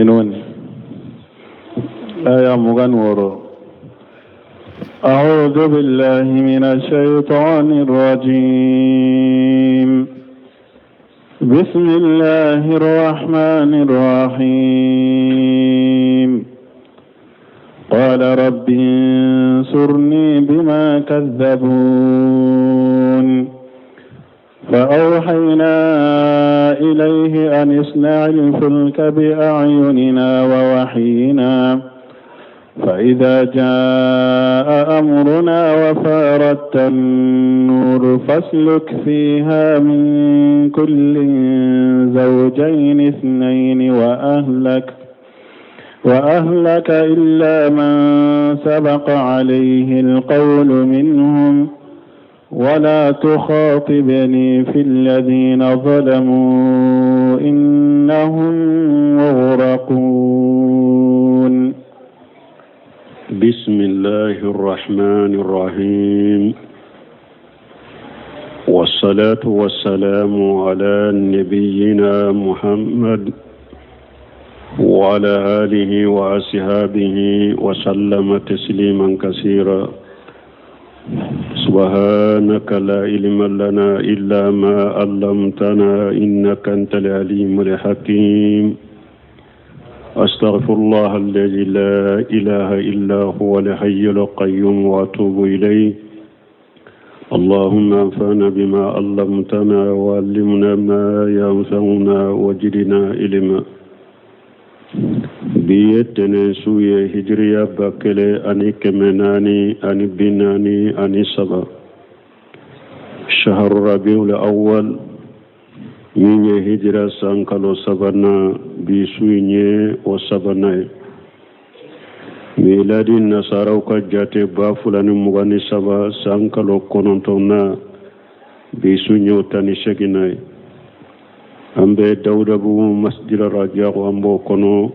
المؤمنون آية 26. أعوذ بالله من الشيطان الرجيم. بسم الله الرحمن الرحيم. قال رب انصرني بما كذبون. فأوحينا إليه أن اصنع الفلك بأعيننا ووحينا، فإذا جاء أمرنا وفارت النور فاسلك فيها من كل زوجين اثنين وأهلك إلا من سبق عليه القول منهم، ولا تخاطبني في الذين ظلموا إنهم مغرقون. بسم الله الرحمن الرحيم، والصلاة والسلام على نبينا محمد وعلى آله وأصحابه وسلم تسليما كثيرا. سبحانك لا علم لنا إلا ما علمتنا إنك أنت العليم الحكيم. أستغفر الله الذي لا إله إلا هو الحي القيوم وأتوب إليه. اللهم انفعنا بما علمتنا وعلمنا ما ينفعنا وزدنا علما. Bi ye tɛnɛn su ye, hijiriya 1443, shahru rabiul awwal, min ye hijira san kalo sabanan. Bi su in ye o sabanan ye. Miladi nasaraw ka jate 2023 san kalo kɔnɔntɔnnan, bi su in y'o 18nan ye. An bɛ Dawudabugu masjid Rajago, an b'o kɔnɔ.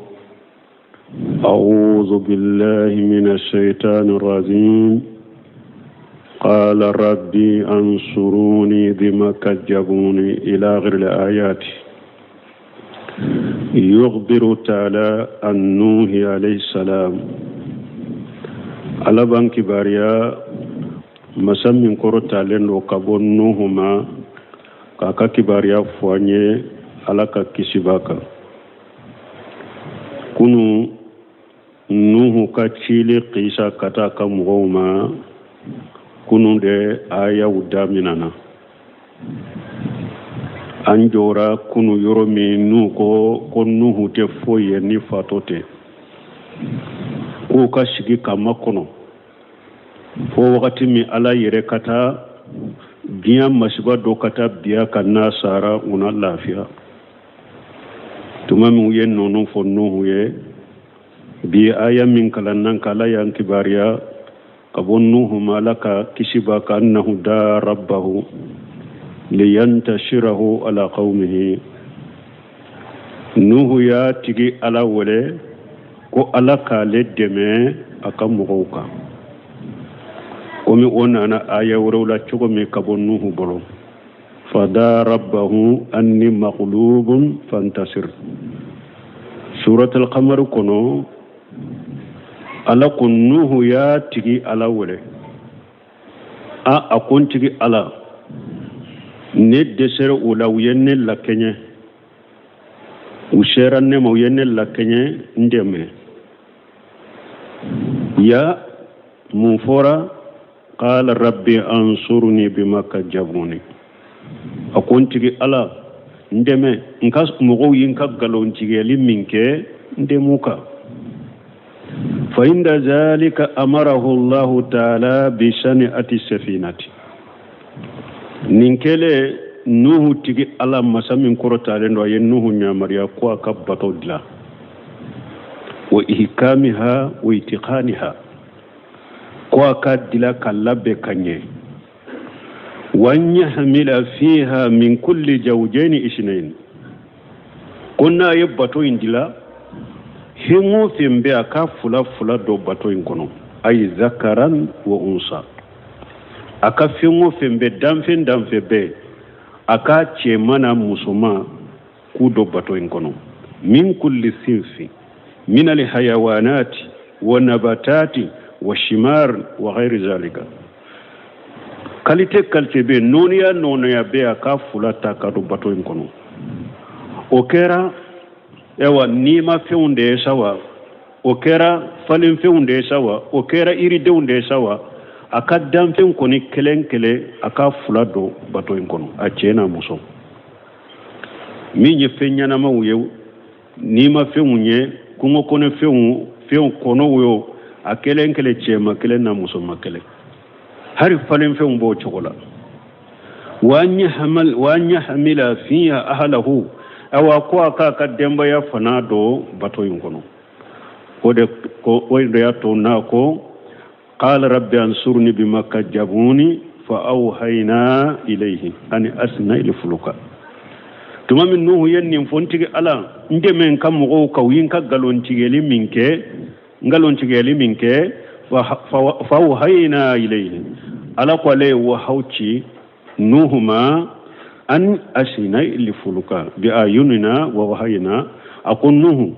أعوذ بالله من الشيطان الرجيم. قال ربي انصروني بما كذبوني إلى آخر الآيات. يخبر تعالى عن نوح عليه السلام. Ala b'an kibaruya masa min kɔrɔtalen don ka bɔ Nuhu ma, k'a ka kibaruya fɔ an ye, Ala ka kisi b'a kan. Kunu Nuhu ka cili kisa ka taa ka mɔgɔw ma, kunu de ayaw daminana. An jɔra kunu yɔrɔ min, n'u ko ko Nuhu tɛ foyi ye ni fatɔ tɛ, k'u ka sigi ka makɔnɔ fo wagati min Ala yɛrɛ ka taa diɲɛ masiba dɔ ka taa bin a kan, n'a sara u na lafiya. Tuma min u ye ninnu fɔ Nuhu ye, bi aya min kalanna ka Ala y'an kibaruya ka bɔ Nuhu ma, Ala ka kisi b'a kan, annahu daa rabbahu liyantashirahu ala qawmihi. Nuhu y'a tigi Ala wele ko Ala k'ale dɛmɛ a ka mɔgɔw kan, komi o nana aya wɛrɛw la cogo min ka bɔ Nuhu bolo. Fada rabbahu anni maghlubun fantasir. Suratul Qamar kɔnɔ, Ala ko Nuhu y'a tigi Ala wele. A ko n tigi Ala, ne dɛsɛra u la, u ye ne lakɛɲɛ, u sera ne ma, u ye ne lakɛɲɛ, n dɛmɛ. Ya mun fɔra? Qala rabbi ansurni bima kajabuni. A ko n tigi Ala, n dɛmɛ, n ka mɔgɔw ye n ka nkalontigɛli min kɛ, n dɛmɛ u kan. Fa inda zalika amarahu Allahu taala bi sani'ati safinati. Nin kɛlen, Nuhu tigi Ala masa min kɔrɔtalen don, a ye Nuhu yamaruya ko a ka bato dilan, wa ihkamiha wa itiqaniha, ko a ka dila ka labɛn ka ɲɛ. Wa an yahmila fiha min kulli zawjaini isnain. Ko n'a ye bato in dila, fɛn o fɛn bɛ, a ka fila fila don bato in kɔnɔ, ayi zakaran wa unsa. A ka fɛn o fɛn bɛ, danfɛn danfɛn bɛɛ, a ka cɛman n'a musoman k'u don bato in kɔnɔ. Min kulli sinfi min alhayawanati wa nabatati wa shimar wa ghairi zalika. Qualité qualité bɛ, nɔɔniya nɔɔniya bɛ, a ka fula ta ka don bato in kɔnɔ. O kɛra ayiwa nimafɛnw de ye sa wa, o kɛra falenfɛnw de ye sa wa, o kɛra yiridenw de ye sa wa, a ka danfɛn kɔni kelen kelen a ka fula don bato in kɔnɔ, a cɛ n'a muso. Min ye fɛn ɲɛnamaw ye, nimafɛnw ye, kungo kɔnɔ fɛnw, fɛnw kɔnɔw ye, a kelen kelen cɛma kelen n'a musoma kelen, hari falenfɛnw b'o cogo la. Wa an yahmila fiha ahlahu, awa ko a k'a ka denbaya fana don bato in kɔnɔ. O de ko o de y'a to n'a ko qala rabbi ansurni bima kajjabuni fa awhayna ilayhi an asna il fuluka. Tuma min Nuhu ye nin fɔ, n tigi Ala, n dɛmɛ n ka mɔgɔw kan, u ye n ka nkalontigɛli min kɛ, nkalontigɛli min kɛ, fa awhayna ilayhi, Ala ko ale ye wahaw ci Nuhu ma, an asina il fuluka bi ayunina wa wahayina. A ko Nuhu,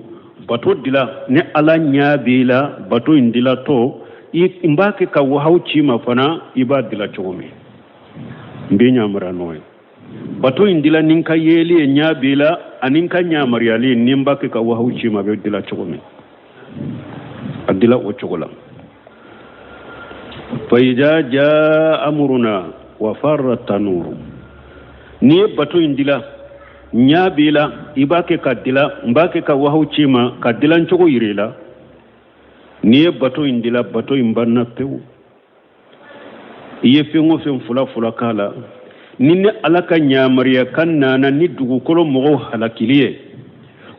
bato dila ni Ala ɲɛ b'i la, bato in dilatɔ n b'a kɛ ka wahaw ci ma fana, i b'a dila cogo min n b'i ɲamariya n'o ye. Bato in dila ni n ka yeli ye, ɲɛ b'i la, ani n ka ɲamariyali ni n b'a kɛ ka wahaw ci ma, a bɛ dila cogo min, a dila o cogo la. Fa ida jaa amruna wa farra tanuru, n'i ye bato in dila, ɲɛ b'i la, i b'a kɛ ka dila, n b'a kɛ ka wahaw ci ma ka dilan cogo yir'i la. N'i ye bato in dila, bato in banna pewu. I ye fɛn o fɛn fula fula k'a la, ni ne Ala ka ɲamariya kan nana ni dugukolo mɔgɔw halakili ye,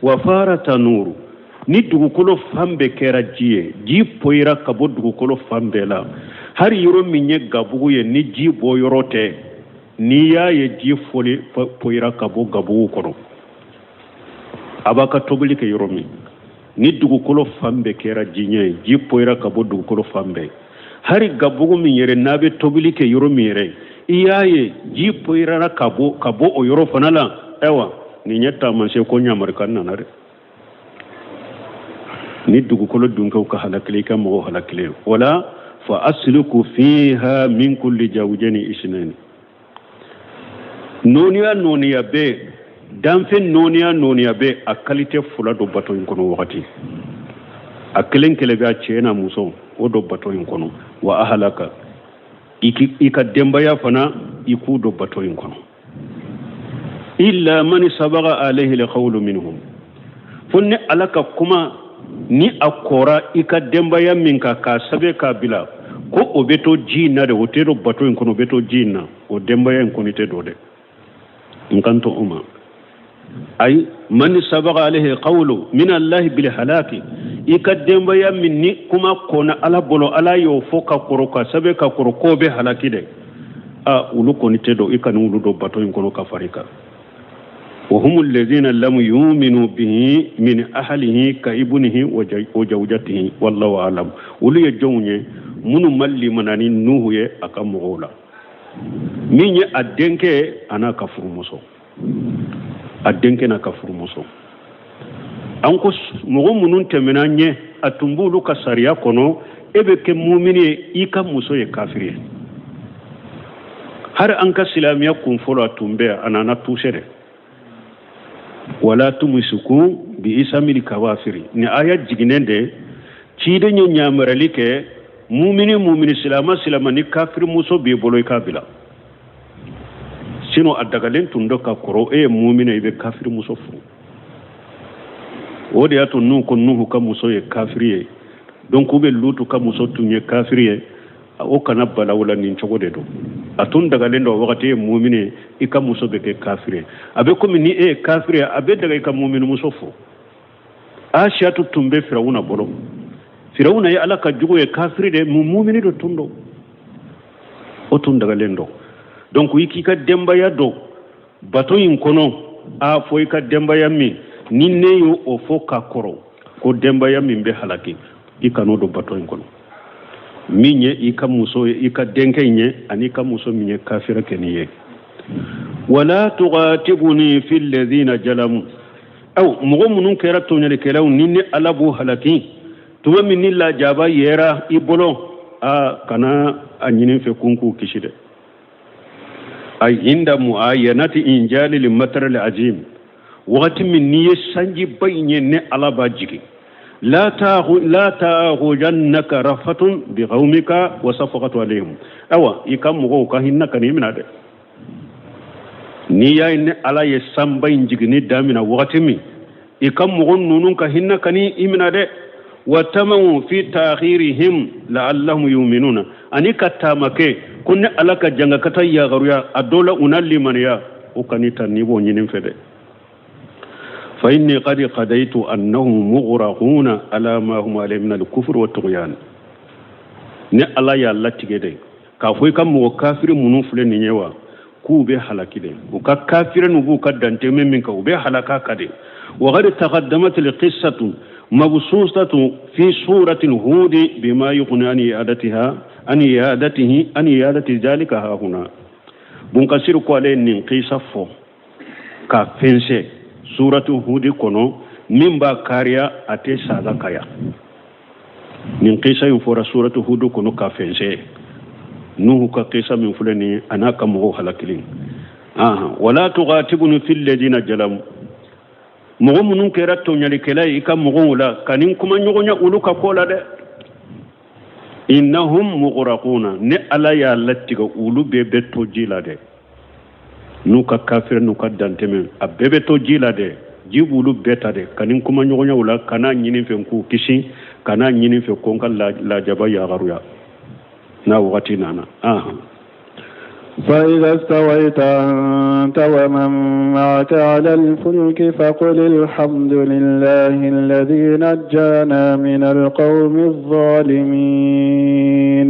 wa fara tanuru, ni dugukolo fan bɛɛ kɛra ji ye, ji poyira ka bɔ dugukolo fan bɛɛ la, hali yɔrɔ min ye gabugu ye ni ji bɔ yɔrɔ tɛ, n'i y'a ye ji foli poyira ka bɔ gabugu kɔnɔ, a b'a ka tobili kɛ yɔrɔ min, ni dugukolo fan bɛɛ kɛra ji ɲɛ ye, ji poyira ka bɔ dugukolo fan bɛɛ, hali gabugu min yɛrɛ n'a bɛ tobili kɛ yɔrɔ min yɛrɛ, i y'a ye ji poyirara ka bɔ o yɔrɔ fana la. Ayiwa nin ye taamasiyɛn ko ɲamarikan nana dɛ. Ni dugukolo dunkɛw ka halakili, i ka mɔgɔw halakili. O la fa asluku fiha min kulli zawjaini isnaini, nɔɔniya nɔɔniya bɛ, danfɛn nɔɔniya nɔɔniya bɛ, a qualité fula don bato in kɔnɔ wagati, a kelen kelen bɛ, a cɛ n'a muso, o don bato in kɔnɔ. Wa ahlaka, i ka denbaya fana i k'u don bato in kɔnɔ. Illa man sabaga alayhi alqawlu minhum, fo ni Ala ka kuma ni a kɔra i ka denbaya min kan k'a sɛbɛn k'a bila ko o bɛ to ji in na de, o tɛ don bato in kɔnɔ, o bɛ to ji in na, o denbaya in kɔni tɛ don dɛ. N kan to o ma. Ayi, man sabaga alayhi qawlu min allahi bil halaki, i ka denbaya min ni kuma kɔnna Ala bolo, Ala y'o fɔ ka kɔrɔ ka sɛbɛn ka kɔrɔ k'o bɛ halaki dɛ, a olu kɔni tɛ don, i kana olu don bato in kɔnɔ ka fara i kan. Wa humu alladhina lam yu'minu bihi min ahlihi ka ibnihi wa zawjatihi wallahu a'lam. Olu ye jɔnw ye minnu ma limana ni Nuhu ye a ka mɔgɔw la, min ye a denkɛ a n'a ka furumuso, a denkɛ n'a ka furumuso. An ko mɔgɔ minnu tɛmɛna ɲɛ, a tun b'olu ka sariya kɔnɔ, e bɛ kɛ mumini ye, i ka muso ye kafiri ye. Hari an ka silamɛya kun fɔlɔ a tun bɛ, a nana tuse dɛ. Wala tumsiku bi isamil kawafiri, ni aya jiginnen de, ciden ye ɲamarali kɛ mumini mumini silama silama ni kafiri muso b'i bolo i k'a bila. Sinon a dagalen tun don ka kɔrɔ, e ye mumini i bɛ kafiri muso furu. O de y'a to n'u ko Nuhu ka muso ye kafiri ye, donc u bɛ Lutu ka muso tun ye kafiri ye, o kana bala o la, nin cogo de don. A tun dagalen don wagati ye mumini ye i ka muso bɛ kɛ kafiri ye, a bɛ komi ni e ye kafiri ye, a bɛ daga i ka mumini muso furu. Asiyatu tun bɛ Firawuna bolo, Firawuna ye Ala ka jugu ye, kafiri de, mumini de tun don, o tun dagalen don. Donc i k'i ka denbaya don bato in kɔnɔ, a fɔ i ka denbaya min ni ne y'o o fɔ ka kɔrɔ ko denbaya min bɛ halaki, i kan'o don bato in kɔnɔ. Min ye i ka muso ye, i ka denkɛ in ye, ani i ka muso min ye kafira kɛ nin ye. Wala tugatibuni fi alladhina jalamu, Aw mɔgɔ minnu kɛra tɔɲɔlikɛlaw ni ne Ala b'u halaki tuma min ni lajaba yera i bolo, a kana a ɲini n fɛ ko n k'u kisi dɛ. Ay inda muayanati injali lil matar al azim, wagati min n'i ye sanjiba in ye, ne Ala b'a jigin. La ta'khudhannaka rafatun bi qawmika wa safaqatu alayhim. Awa i ka mɔgɔw ka hinɛ kan'i minɛ dɛ. N'i y'a ye ne Ala ye sanba in jiginni damina wagati min, i ka mɔgɔ ninnu ka hinɛ kan'i minɛ dɛ. Wa tamamu fi ta'khirihim la'allahum yu'minuna, ani ka taama kɛ ko ne Ala ka jangakata yagaruya a dɔ la u na limaniya, o kan'i ta n'i b'o ɲini n fɛ dɛ. Fa inni qad qadaytu annahum mughraquna ala ma hum alayhi min al-kufr wa tughyan. Ne Ala y'a latigɛ dɛ k'a fɔ i ka mɔgɔ kafiri minnu filɛ nin ye wa, k'u bɛ halaki dɛ, u ka kafiri n'u b'u ka dantɛmɛ min kan, u bɛ halaka ka de. Wa qad taqaddamat al-qissatu mabsusatu fi surati al-hud bima yughni an i'adatiha an i'adatihi an i'adati dhalika ha huna. Bunkasir ko ale nin qissa fɔ ka fɛnsɛ suratu hud kɔnɔ min b'a kariya a tɛ saga kaya. Nin qissa in fɔra suratu hud kɔnɔ ka fɛnsɛ Nuhu ka qissa min filɛ nin ye, a n'a ka mɔgɔw halakili. Wala tughatibuni fil ladina jalamu, mɔgɔ minnu kɛra tɔɲɔlikɛla ye i ka mɔgɔw la, ka nin kuma ɲɔgɔnya olu ka ko la dɛ. Innahum mughraquna, ne Ala y'a latigɛ olu bɛɛ bɛ to ji la dɛ. N'u ka kafiri n'u ka dantɛmɛ, a bɛɛ bɛ to ji la dɛ. Ji b'olu bɛɛ ta dɛ. Ka nin kuma ɲɔgɔnya u la, kana ɲini fɛ k'u kisi, kana ɲini fɛ ko n ka lajaba yagaruya n'a wagati nana. فإذا استويت أنت ومن معك على الفلك فقل الحمد لله الذي نجانا من القوم الظالمين.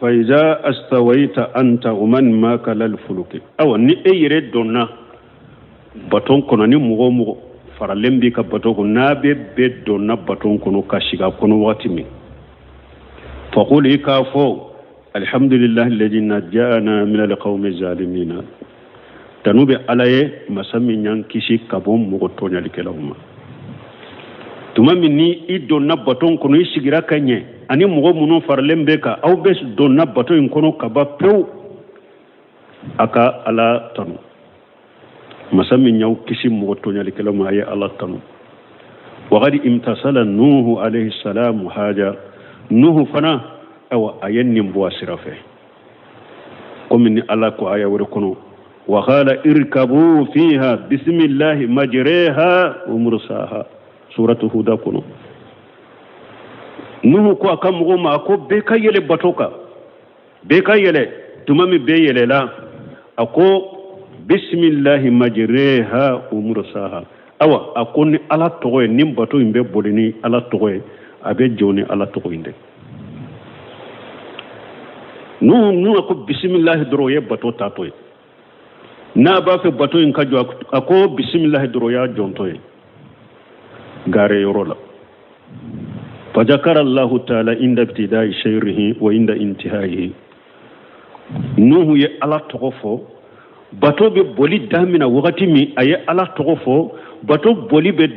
فإذا استويت أنت ومن معك على الفلك، أو ni e yɛrɛ donna baton kɔnɔ, ni mɔgɔ mɔgɔ faralen b'i ka baton kɔnɔ, n'a bɛ bɛɛ donna baton kɔnɔ ka sigi a kɔnɔ waati min, faqul i k'a fɔ alhamdulillahi alladhi najjana min alqawmi zalimina, tanu bɛ Ala ye masa min y'an kisi ka bɔ mɔgɔ tɔɲɔlikɛlaw ma. Tuma min ni i donna baton kɔnɔ, i sigira ka ɲɛ, ani mɔgɔ minnu faralen bɛ kan, aw bɛ donna bato in kɔnɔ ka ban pewu, a ka Ala tanu. Masa min y'aw kisi mɔgɔ tɔɲɔlikɛlaw ma, a ye Ala tanu. Waqad imtasala Nuhu alayhi salam haja, Nuhu fana awa a ye nin bɔ a sira fɛ, komi ni Ala ko aya wɛrɛ kɔnɔ, wa qala irkabu fiha bisimillahi majreha wa mursaha, suratu Huda kɔnɔ. Nuhu ko a ka mɔgɔw ma, a ko bɛɛ ka yɛlɛ bato kan, bɛɛ ka yɛlɛ. Tuma min bɛɛ yɛlɛla, a ko bisimillahi majreha wa mursaha, awa a ko ni Ala tɔgɔ ye, nin bato in bɛ boli ni Ala tɔgɔ ye, a bɛ jɔ ni Ala tɔgɔ in dɛ. Nuhu ko bisimilahi dɔrɔn, o ye bato taatɔ ye. N'a b'a fɛ bato in ka jɔ, a ko bisimilahi dɔrɔn, o y'a jɔntɔ ye gare yɔrɔ la. Fajakara Allahu taala inda ibtidai shayrihi wa inda intihaihi. Nuhu ye Ala tɔgɔ fɔ, bato bɛ boli damina wagati min, a ye Ala tɔgɔ fɔ, bato boli bɛ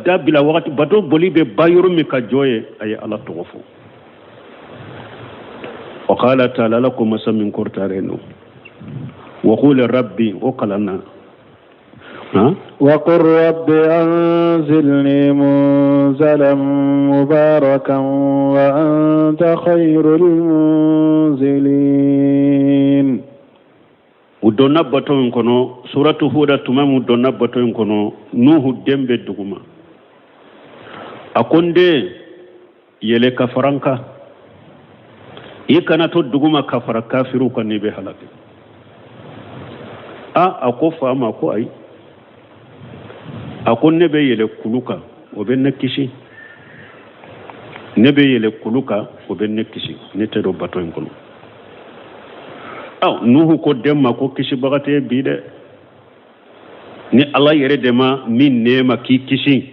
dabila wagati, bato boli bɛ ba yɔrɔ min ka jɔ ye, a ye Ala tɔgɔ fɔ. Wa qala ta'ala lakum masa min kɔrɔtalen wa qul rabbi o kalanna. وقل رب أنزلني منزلا مباركا وأنت خير المنزلين. U donna bato in kɔnɔ, suratu Huda, tuma min donna bato in kɔnɔ, Nuhu den bɛ duguma. A ko n den, yɛlɛ ka fara n kan, i kana to duguma ka fara kafiriw kan, n'i bɛ halaki. A ko fa ma ko ayi, a ko ne bɛ yɛlɛ kulu kan, o bɛ ne kisi, ne bɛ yɛlɛ kulu kan, o bɛ ne kisi, ne tɛ don bato in kɔnɔ. Nuhu ko den ma ko kisibaga tɛ bi dɛ, ni Ala yɛrɛ de ma min nɛɛma k'i kisi,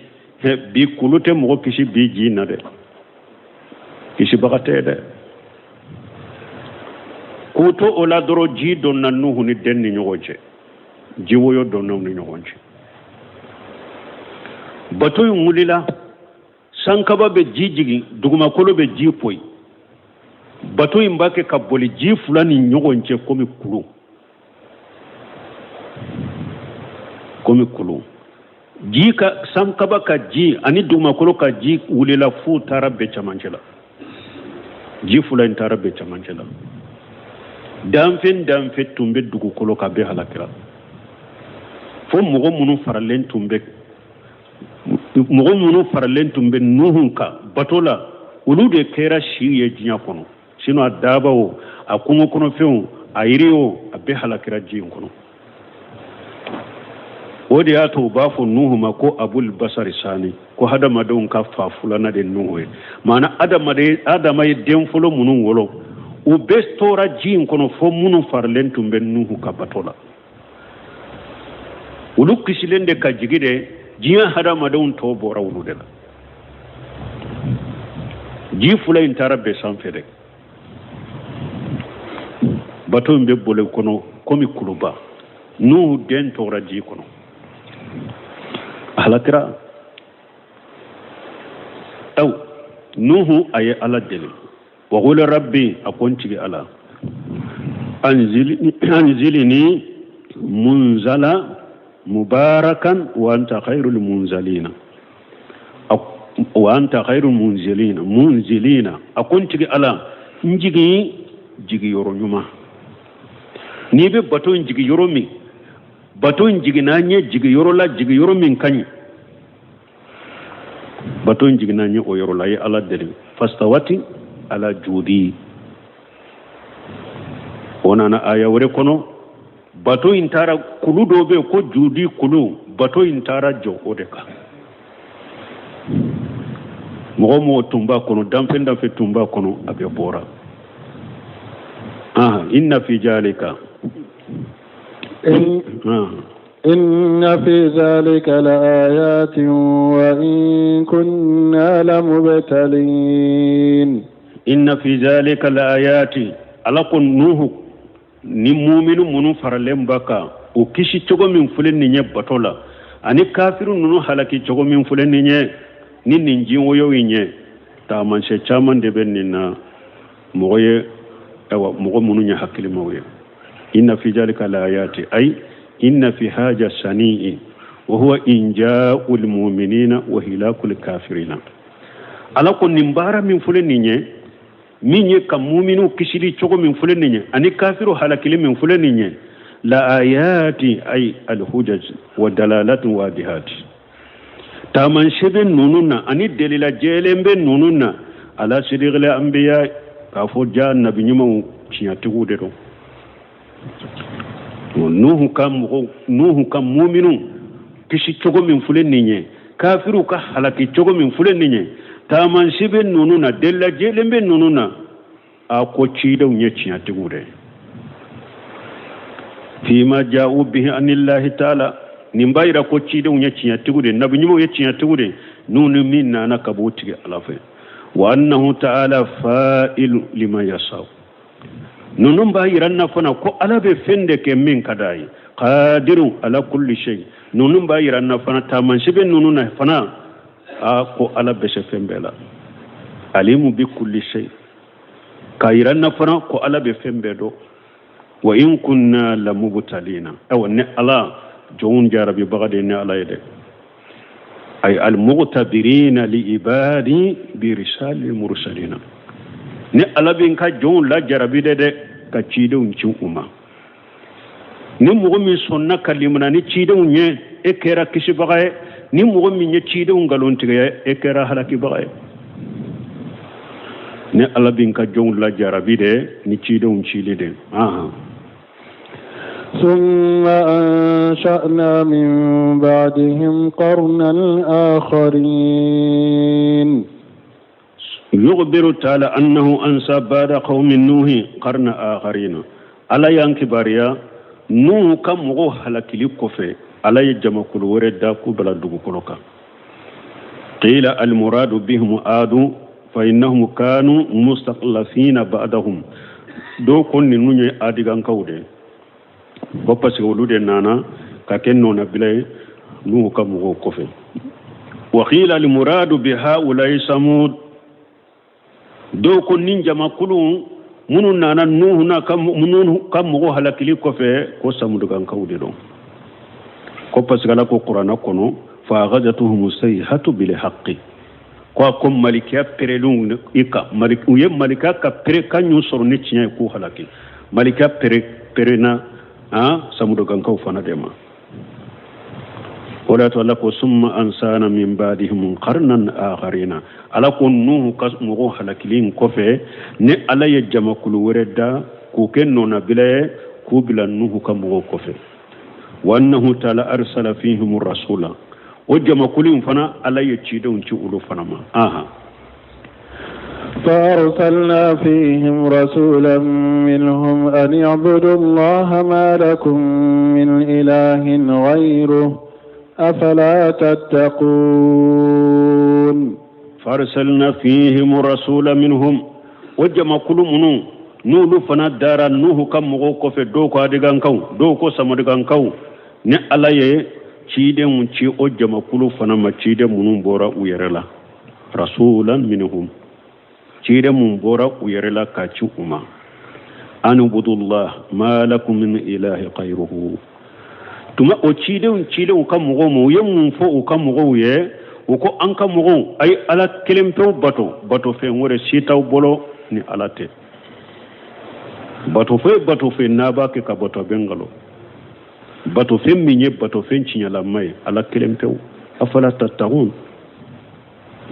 bi kulu tɛ mɔgɔ kisi bi ji na dɛ, kisibaga tɛ dɛ. K'u to o la dɔrɔn, ji donna Nuhu ni den ni ɲɔgɔn cɛ, ji woyo donna u ni ɲɔgɔn cɛ. Bato in wulila, sankaba bɛ ji jigin, dugumakolo bɛ ji poyi. Bato in b'a kɛ ka boli ji fila ni ɲɔgɔn cɛ komi kulu, komi kulu. Ji ka sankaba ka ji ani dugumakolo ka ji wulila f'u taara bɛn camancɛ la. Ji fila in taara bɛn camancɛ la. Danfɛn danfɛn tun bɛ dugukolo kan bɛɛ halakira, fo mɔgɔ minnu faralen tun bɛ, mɔgɔ minnu faralen tun bɛ Nuhu kan bato la, olu de kɛra si ye diɲɛ kɔnɔ. Sinon a daaba o, a kungo kɔnɔfɛnw, a yiri o, a bɛɛ halakira ji in kɔnɔ. O de y'a to u b'a fɔ Nuhu ma ko Abul Basari Sani, ko hadamadenw ka fa filanan de Nuhu ye. Maana adamaden, Adama ye den fɔlɔ minnu wolo, u bɛɛ tora ji in kɔnɔ, fo minnu faralen tun bɛ Nuhu ka bato la, olu kisilen de ka jigi de. Diɲɛ hadamadenw tɔ bɔra olu de la. Ji fila in taara bɛn sanfɛ dɛ. Bato in bɛ boli kɔnɔ komi kuluba. Nuhu den tora ji kɔnɔ, a halakira. Aw Nuhu a ye Ala deli, wa qul rabbi, a ko n tigi Ala, anzilini munzala mubarakan wa anta khairul munzalina, wa anta khairul munzilina, munzilina. A ko n tigi Ala, n jigin jigi yɔrɔ ɲuman. N'i bɛ bato in jigi yɔrɔ min, bato in jiginna n ye jigi yɔrɔ la, jigi yɔrɔ min ka ɲi, bato in jiginna n ye o yɔrɔ la. A ye Ala deli, fastawati ala judi. O nana aya wɛrɛ kɔnɔ, bato in taara kulu dɔ bɛ yen ko judi kulu, bato in taara jɔ o de kan. Mɔgɔ mɔgɔ tun b'a kɔnɔ, danfɛn danfɛn tun b'a kɔnɔ, a bɛɛ bɔra. Inna fi zalika إن في ذلك لآيات وإن كنا لمبتلين. إن في ذلك لآيات. Ala ko Nuhu ni muminu minnu faralen b'a kan, o kisi cogo min filɛ nin ye bato la, ani kafiru ninnu halaki cogo min filɛ nin ye ni nin jiwoyo in ye, taamasiyɛn caman de bɛ nin na mɔgɔ ye, ayiwa, mɔgɔ minnu ye hakilimaw ye. Inna fi zalika laayati, ay inna fi haja sani'i wa huwa inja'ul mu'minina wa hilakul kafirina. Ala ko nin baara min filɛ nin ye, min ye ka muminu kisili cogo min filɛ nin ye, ani kafiru halakili min filɛ nin ye, la ayati ay alhujaj wa dalalatu wadihati, taamasiyɛn bɛ ninnu na ani delila jɛlen bɛ ninnu na, ala sidigil anbiya, k'a fɔ ja nabi ɲumanw tiɲɛtigiw de don. Nuhu ka mɔgɔw, Nuhu ka muminu kisi cogo min filɛ nin ye, kafiru ka halaki cogo min filɛ nin ye, taamasiyɛn bɛ ninnu na, delila jɛlen bɛ ninnu na. A ko cidenw ye tiɲɛtigiw de ye. Fima ja'u bihi anillahi ta'ala, nin b'a yira ko cidenw ye tiɲɛtigiw de, nabi ɲumanw ye tiɲɛtigiw de, n'u ni min nana ka b'u tigi Ala fɛ. Wa annahu ta'ala fa'ilu lima yasau, ninnu b'a yira na fana ko Ala bɛ fɛn de kɛ min ka d'a ye. Qadiru ala kulli shay, ninnu b'a yira na fana, taamasiyɛn bɛ ninnu na fana, a ko Ala bɛ se fɛn bɛɛ la. Alimu bi kulli shay, k'a yira na fana ko Ala bɛ fɛn bɛɛ dɔn. Wa in kunna lamubtalina, awa ne Ala jɔnw jarabibaga de ye ne Ala ye dɛ. Ay almughtabirina li ibadi bi risali mursalina, ne Ala bɛ n ka jɔnw lajarabi dɛ ka cidenw ci u ma. Ni mɔgɔ min sɔnna ka limana ni cidenw ye, e kɛra kisibaga ye. Ni mɔgɔ min ye cidenw nkalontigɛ, e kɛra halakibaga ye. Ne Ala bɛ n ka jɔnw lajarabi dɛ ni cidenw cili de. ثم أنشأنا من بعدهم قرنا آخرين. يخبر تعالى أنه أنشأ بعد قوم نوح قرن آخرين. Ala y'an kibaruya Nuhu ka mɔgɔw halakili kɔfɛ, Ala ye jamakulu wɛrɛ da k'u bila dugukolo kan. Qila almuradu bihim adu fa innahum kanu mustaqlafina ba'dahum. Dɔw ko ninnu ye adigankaw de ye, ko parce que olu de nana ka kɛ nɔnabila ye Nuhu ka mɔgɔw kɔfɛ. Wa qila al-muradu bi haula'i samud, dɔw ko nin jamakulu minnu nana Nuhu n'a ka minnu ka mɔgɔw halakili kɔfɛ, ko samudukankaw de don, ko parce que Ala ko kuranɛ kɔnɔ fa akhadhatuhum sayhatu bil haqqi, ko a ko malikiya perelenw i kan, u ye malikiya ka pere kan y'u sɔrɔ ni tiɲɛ ye k'u halaki. Malikiya pere perenna samudukankaw fana de ma. O de y'a to Ala ko summa ansana min ba'dihim qarnan akharina, Ala ko Nuhu ka mɔgɔw halakili in kɔfɛ, ni Ala ye jamakulu wɛrɛ da k'u kɛ nɔnabila ye k'u bila Nuhu ka mɔgɔw kɔfɛ. Wa annahu ta'ala arsala fihim rasula, o jamakulu in fana Ala ye cidenw ci olu fana ma. Aha. فأرسلنا فيهم رسولا منهم أن اعبدوا الله ما لكم من إله غيره أفلا تتقون. فأرسلنا فيهم رسولا منهم, o jamakulu minnu n'olu fana dara Nuhu ka mɔgɔw kɔfɛ, dɔw ko adigankaw, dɔw ko samudukankaw, ni Ala ye cidenw ci o jamakulu fana ma, ciden minnu bɔra u yɛrɛ la, rasulan minhum, ciden mun bɔra u yɛrɛ la k'a ci u ma, an ubudullah ma lakum min ilahi ghayruhu. Tuma o cidenw cilenw ka mɔgɔw ma, u ye mun fɔ u ka mɔgɔw ye? U ko an ka mɔgɔw, a ye Ala kelen pewu bato, bato fɛn wɛrɛ si t'aw bolo ni Ala tɛ. Bato fɛn bato fɛn n'a b'a kɛ ka bato, a bɛ nkalon. Bato fɛn min ye bato fɛn tiɲɛlama ye, Ala kelen pewu. Afala tattaqun,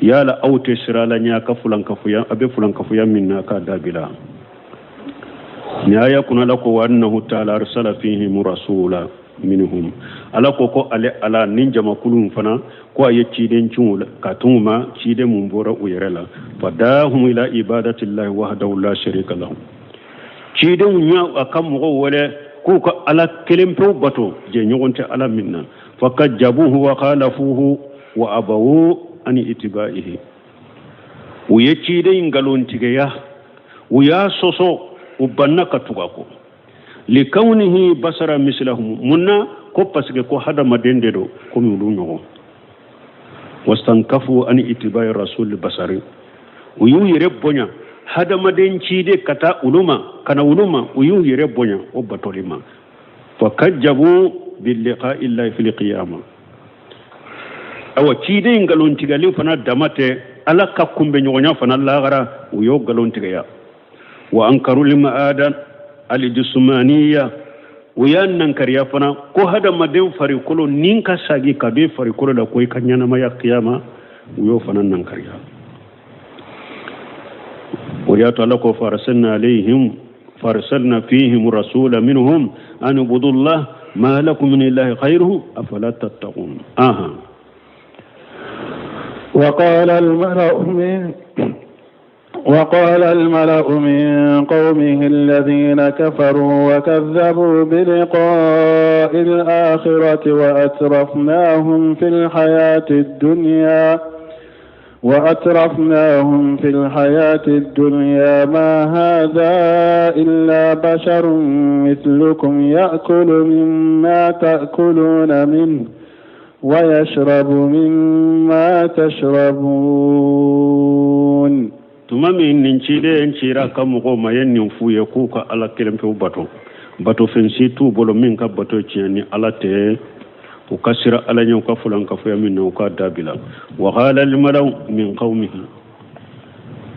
yala aw tɛ siran Ala ɲɛ a ka fulankafoya, a bɛ fulankafoya min na k'a dabila? Ni aya kunna, Ala ko wa annahu ta'ala arsala fihim rasula minhum, Ala ko ko ale Ala ni jamakulu fana ko a ye ciden ci ka tun ma, ciden mun bɔra u yɛrɛ la, fadahum ila ibadatillahi wahdahu la sharika lahu. Cidenw y'a a ka mɔgɔw wele k'u ka Ala kelen pewu bato, jɛɲɔgɔn tɛ Ala min na. Fakajjabuhu wa khalafuhu wa abawu an itibaihi, u ye ciden nkalontigiya, u y'a sɔsɔ, u banna ka tugu a kɔ. Likawnihi basara mislahum, mun na? Ko parce que ko hadamaden de don komi olu ɲɔgɔn. Wastankafu an itibai rasul basari, u y'u yɛrɛ bonya hadamaden ciden ka taa olu ma, ka na olu ma, u y'u yɛrɛ bonya o batoli ma. Fakajjabu biliqa'i llahi fil qiyama, awa ciden nkalontigɛli fana dama tɛ, Ala ka kunbɛnɲɔgɔnya fana lahara, u y'o nkalontigɛya. Wa ankaru lma'ada alijusmaniya, u y'a nankariya fana ko hadamaden farikolo nin ka sagi ka b'i farikolo la ko i ka ɲɛnamaya kiyama, u y'o fana nankariya. O de y'a to Ala ko farsalna alayhim farsalna fihim rasula minhum an ubudullah ma lakum min ilahi ghayruhu afala tattaqun. Aha. وقال الملأ من قومه الذين كفروا وكذبوا بلقاء الآخرة وأترفناهم في الحياة الدنيا ما هذا إلا بشر مثلكم يأكل مما تأكلون منه ويشرب مما تشربون. Tuma min nin ciden cira ka mɔgɔw ma, ye nin f'u ye k'u ka Ala kelen pewu bato, bato fɛn si t'u bolo min ka bato tiɲɛ ni Ala tɛ, u ka siran Ala ɲɛ, u ka fulankafoya min na, u k'a dabila. Wa qala almalau min qawmihi,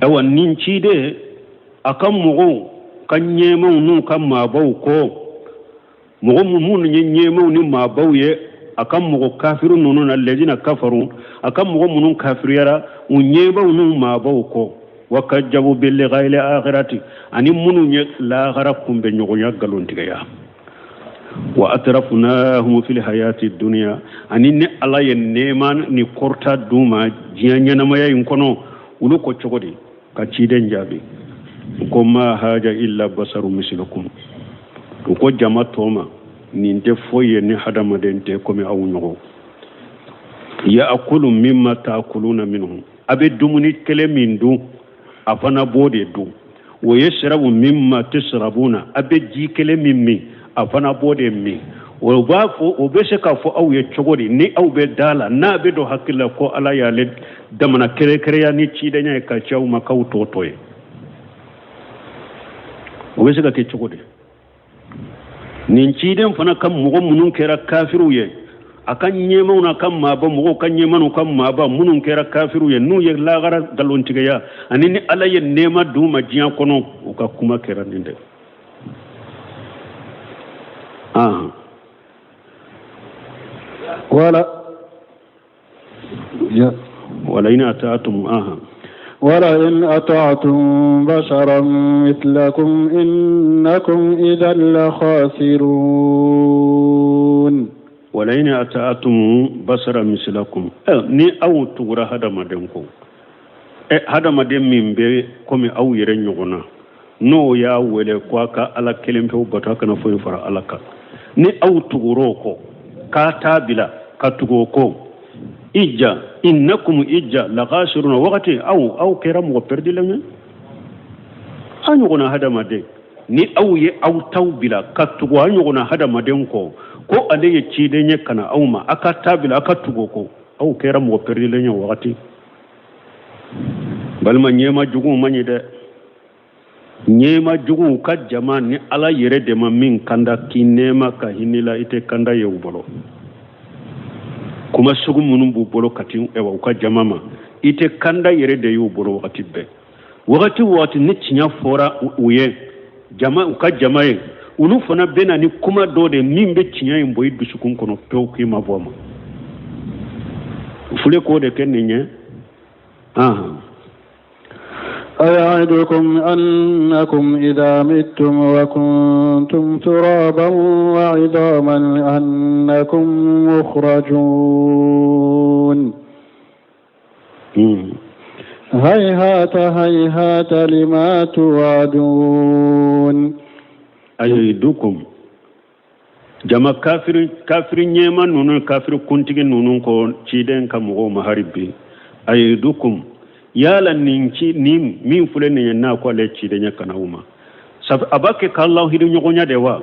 awa nin ciden a ka mɔgɔw ka ɲɛmaw n'u ka maabaw ko, mɔgɔ minnu ye ɲɛmaw ni maabaw ye a ka mɔgɔ kafiru ninnu na, lɛdina kafaru, a ka mɔgɔ minnu kafiriyara, u ɲɛmaw n'u maabaw ko, wa kajjabu biliqa'il akhirati, ani minnu ye lahara kunbɛnɲɔgɔnya nkalontigɛya, wa atrafnahum fil hayati dunya, ani ni Ala ye nɛɛma ni kɔrɔta d'u ma diɲɛ ɲɛnamaya in kɔnɔ, olu ko cogo di ka ciden jaabi? U ko ma haja illa basaru mislukum, u ko jama tɔ ma, nin tɛ foyi ye ni hadamaden tɛ komi aw ɲɔgɔn. Ya'kulu mimma ta'kuluna minhu, a bɛ dumuni kelen min dun, a fana b'o de dun. Wa yashrabu mimma tashrabuna, a bɛ ji kelen min min, a fana b'o de min. O b'a fɔ, o bɛ se k'a fɔ aw ye cogo di ni aw bɛ da la, n'a bɛ don hakili la ko Ala y'ale damana kɛrɛnkɛrɛnya ni cidenya ye ka ci aw ma k'aw tɔ to ye? O bɛ se ka kɛ cogo di? Nin ciden fana ka mɔgɔ minnu kɛra kafiriw ye, a ka ɲɛmaw n'a ka maaba, mɔgɔw ka ɲɛma n'u ka maaba minnu kɛra kafiriw ye, n'u ye lagara nkalontigiya ani ni Ala ye nɛɛma d'u ma diɲɛ kɔnɔ, u ka kuma kɛra nin de. Wala wala in ata'tum aha wala in ata'tum basharan mithlakum innakum idhan la khasirun. Wala in ata'tum basharan mislakum, ni aw tugura hadamaden ko, hadamaden min bɛ komi aw yɛrɛ ɲɔgɔn na, n'o y'a wele ko a ka Ala kelen pewu bato, a kana foyi fara Ala kan, ni aw tugur'o kɔ k'a t'a bila ka tugu o kɔ, ija innakum ija lakhasiruna, wagati aw kɛra mɔgɔ pɛrɛdilen ye. A ɲɔgɔnna hadamaden, ni aw ye aw taw bila ka tugu a ɲɔgɔnna hadamaden kɔ, ko ale ye ciden ye ka na aw ma, a ka taa bila a ka tugu o kɔ, aw kɛra mɔgɔ pɛrɛdilen ye wagati. Balima, ɲɛma juguw man ɲi dɛ. Ɲɛma juguw ka jama ni Ala yɛrɛ de ma min kanda k'i nɛɛma ka hinɛ la, i tɛ kanda ye u bolo. Kuma sugu minnu b'u bolo ka ti u ka jama ma, i tɛ kanda yɛrɛ de y'u bolo wagati bɛɛ. Wagati o wagati ni tiɲɛ fɔra u ye, jama, u ka jama ye, olu fana bɛ na ni kuma dɔ de min bɛ tiɲɛ in bɔ i dusukun kɔnɔ pewu k'i ma bɔ a ma. Fule k'o de kɛ nin ye. أيعدكم أنكم إذا متم وكنتم ترابا وعظاما أنكم مخرجون. هيهات هيهات لما توعدون. أيعدكم jama kafiri, kafiri ɲɛma ninnu, kafiri kuntigi ninnu ko ciden ka mɔgɔw ma hari bi, ayidukum, yala nin ci ni min filɛ nin ye, n'a ko ale ciden ye ka na aw ma, sabu a b'a kɛ k'a lahidu ɲɔgɔnya de wa?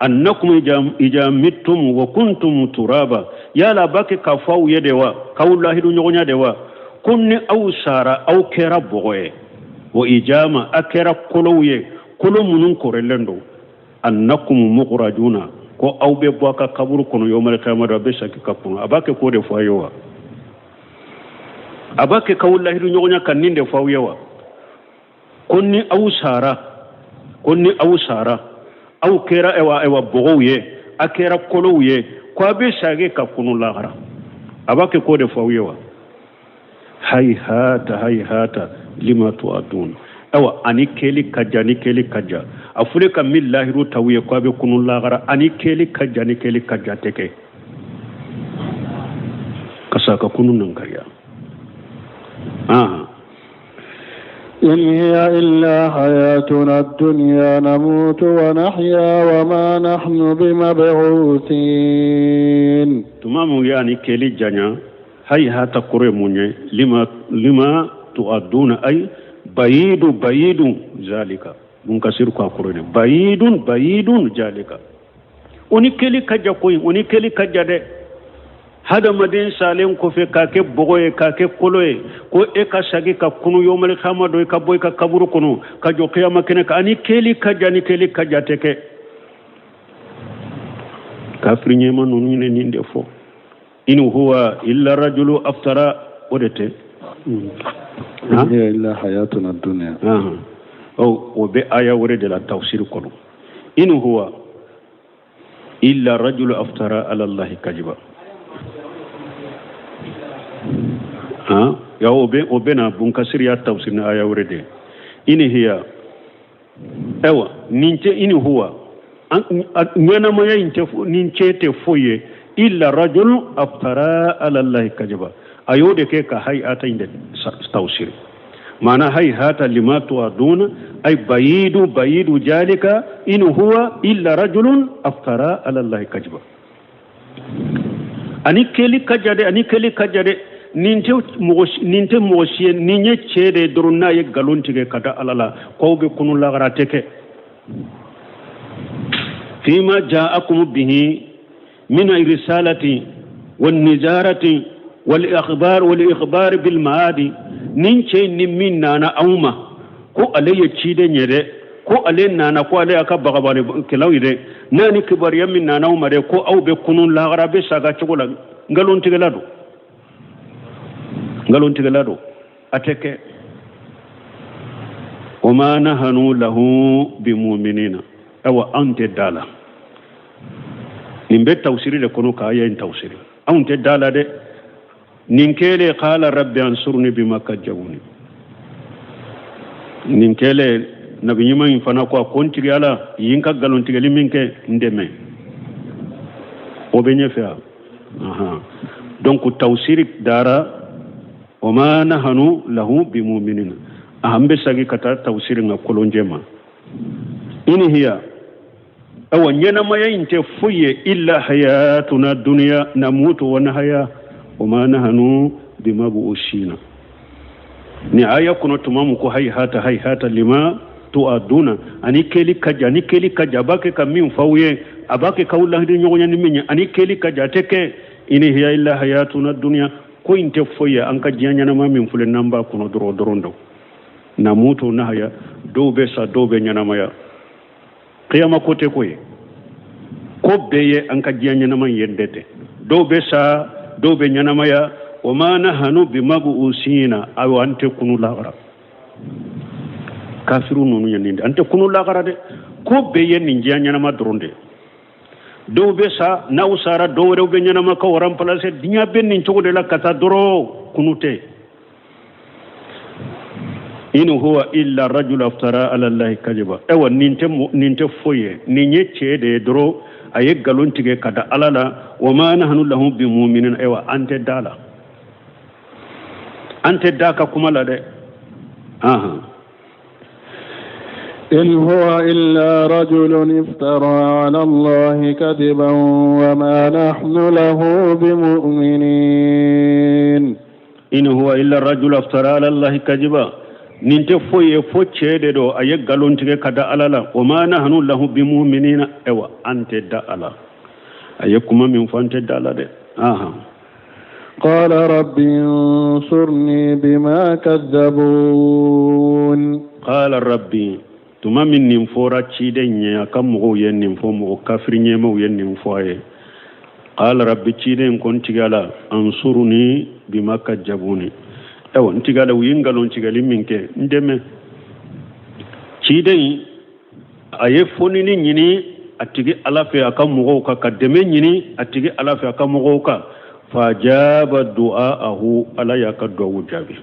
Annakum ija mittum wa kuntum turaba, yala a b'a kɛ k'a fɔ aw ye de wa, k'aw lahidu ɲɔgɔnya de wa, ko ni aw sara aw kɛra bɔgɔ ye, wa ijama a kɛra kolow ye, kolo minnu kɔrɔlen don, annakum mukhrajuna, ko aw bɛ bɔ a ka kaburu kɔnɔ yawmal qiyamah, a bɛ saki ka kɔnɔ? A b'a kɛ k'o de fɔ aw ye wa? A b'a kɛ k'aw lahidu ɲɔgɔnya ka nin de fɔ aw ye wa? Ko ni aw sara, ko ni aw sara aw kɛra ayiwa bɔgɔw ye, a kɛra kolow ye, ko a bɛ sagi ka kunu lahara, a b'a kɛ k'o de fɔ aw ye wa? Hayhata hayhata lima tu'adun, ayiwa ani kɛli ka jan, ni kɛli ka jan, a fɔra ka min lahiru t'aw ye ko a bɛ kunu lahara, ani kɛli ka jan, ni kɛli ka jan tɛ kɛ ka sa ka kunu nankariya. إن هي إلا حياتنا الدنيا نموت ونحيا وما نحن بمبعوثين. Tuma mun ye ani kɛli janya, hayhata kɔrɔ ye mun ye? Lima lima tu'aduna, ay bayidu bayidu zalika, mun kasir ko a kɔrɔ ye bayidun bayidun jalika, o ni kɛli ka jan koyi, o ni kɛli ka jan dɛ. Hadamaden salen kɔfɛ k'a kɛ bɔgɔ ye, k'a kɛ kolo ye, ko e ka sagi ka kunu yawmal qiyamah dɔ, i ka bɔ i ka kaburu kɔnɔ ka jɔ kiyama kɛnɛ kan, ani kɛli ka jan, ni kɛli ka jan tɛ kɛ. Kafiri ɲɛma ninnu ye nin de fɔ, in huwa illa rajulu aftara, o de tɛ. إن هي إلا حياتنا الدنيا. O bɛ aya wɛrɛ de la tafsir kɔnɔ, in huwa illa rajulu aftara ala allahi kajiba. Ya o bɛ na bunkasiri ya tafsir ni aya wɛrɛ de, in hiya, ayiwa nin tɛ, in huwa, ɲɛnamaya in tɛ, nin cɛ tɛ foyi ye, illa rajulu aftara ala allahi kajiba. A y'o de kɛ ka hayata in de tafsir, maana hayhata lima tu'aduna, ay bayidu bayidu jalika, in huwa illa rajulun aftara ala allahi kajiba. Ani kɛli ka ja dɛ, ani kɛli ka ja dɛ. Nin tɛ mɔgɔ, nin tɛ mɔgɔ si ye, nin ye cɛ de ye dɔrɔn n'a ye nkalon tigɛ ka da Ala la k'aw bɛ kunu lagara, tɛ kɛ. Fima ja'akum bihi. Min risalati wan nizarati wal ikhbar wal ikhbar bil maadi. Nin cɛ ni min nana anw ma ko ale ye ciden ye dɛ, ko ale nana ko ale y'a ka bagabalikɛlaw ye dɛ, n'a ni kibaruya min nana aw ma dɛ, ko aw bɛ kunun lahara bɛ saga cogo la, nkalontigɛla don, nkalontigɛla don, a tɛ kɛ. Wa ma nahanu lahu bimuminina, awa anw tɛ da la. Nin bɛ tawusiri de kɔnɔ k'a ye in tawusiri, anw tɛ da la dɛ. Nin kɛlen qala rabbi ansurni bima kajjabuni, nin kɛlen nabi ɲuman in fana ko a ko n tigi ala yin ka nkalontigɛli min kɛ n dɛmɛ. O bɛ ɲɛfɛ wa? Donc tawusiri dara wa ma nahanu lahu bimuminina. An bɛ sagi ka taa tawusiri nka kolonjɛ ma. In hiya, awa ɲɛnamaya in tɛ foyi ye illa hayatuna duniya namutu wa nahaya wa ma nahanu bimabu'usina. Ni aya kɔnɔ tuma min ko hayihata hayihata lima tu'aduna, ani kɛli ka jan, ani kɛli ka jan, a b'a kɛ ka min f'aw ye, a b'a kɛ k'aw lahidi ɲɔgɔnya ni min ye, ani kɛli ka jan, a tɛ kɛ. In hiya illa hayatuna duniya, ko in tɛ foyi ye an ka diɲɛ ɲɛnama min filɛ n'an b'a kɔnɔ dɔrɔn dɔrɔn don. Namutu nahaya, dɔw bɛ sa, dɔw bɛ ɲɛnamaya. Kiyama ko tɛ ko ye, ko bɛɛ ye an ka diɲɛ ɲɛnama ye dɛ tɛ. Dɔw bɛ sa, dɔw bɛ ɲɛnamaya. Wa ma nahanu bimabu'usina, ayiwa an tɛ kunu lahara. Kafiru ninnu ye nin de, an tɛ kunu lahara dɛ. Ko bɛɛ ye nin diɲɛ ɲɛnama dɔrɔn de. Dɔw bɛ sa, n'aw sara dɔw wɛrɛw bɛ ɲɛnama k'aw remplacer. Diɲɛ bɛ nin cogo de la ka taa dɔrɔn, kunu tɛ. In huwa illa rajul aftara ala allahi kajiba, ayiwa nin tɛ foyi ye, nin ye cɛ de ye dɔrɔn, a ye nkalon tigɛ ka da ala la. Wa ma nahnu lahu bimuminin, ayiwa an tɛ da la, an tɛ da ka kuma la dɛ. إن هو إلا رجل افترى على الله كذبا وما نحن له بمؤمنين. إن هو إلا رجل افترى على الله كذبا, nin tɛ foyi ye fo cɛ de don, a ye nkalon tigɛ ka da ala la. Wa ma nahnu lahu bimuminina, ayiwa an tɛ da ala, a ye kuma min fɔ an tɛ da la dɛ. قال رب انصرني بما كذبون. قال ربي, tuma min nin fɔra ciden ye, a ka mɔgɔw ye nin fɔ, mɔgɔ kafiri ɲɛmaw ye nin fɔ a ye. Qala rabbi, ciden ko n tigi ala, ansuruni bima kajabuni, ayiwa n tigi ala, u ye nkalon tigɛli min kɛ n dɛmɛ. Ciden a ye fonini ɲini a tigi ala fɛ a ka mɔgɔw kan, ka dɛmɛ ɲini a tigi ala fɛ a ka mɔgɔw kan. Fajaba du'aahu, ala y'a ka duwawu jaabi,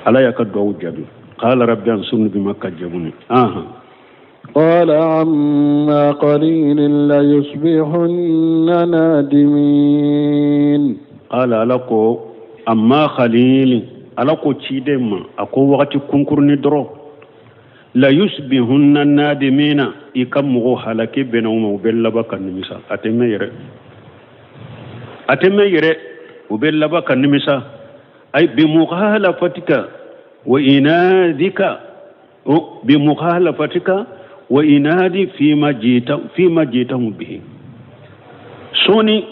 ala y'a ka duwawu jaabi. Qala rabbi ansurni bima kajabuni. قال عما قليل ليصبحن نادمين. قال ala ko amma khalili, ala ko ciden ma, a ko wagati kunkurunin dɔrɔn, la yusbihunna nadimina, i ka mɔgɔw halaki bɛnna u ma, u bɛ laban ka nimisa. A tɛ mɛn yɛrɛ, a tɛ mɛn yɛrɛ, u bɛ laban ka nimisa. Ay bimukhalafatika wa inadika, bimukhalafatika wa inadi fima jita fima jitahum bihi. Sɔɔni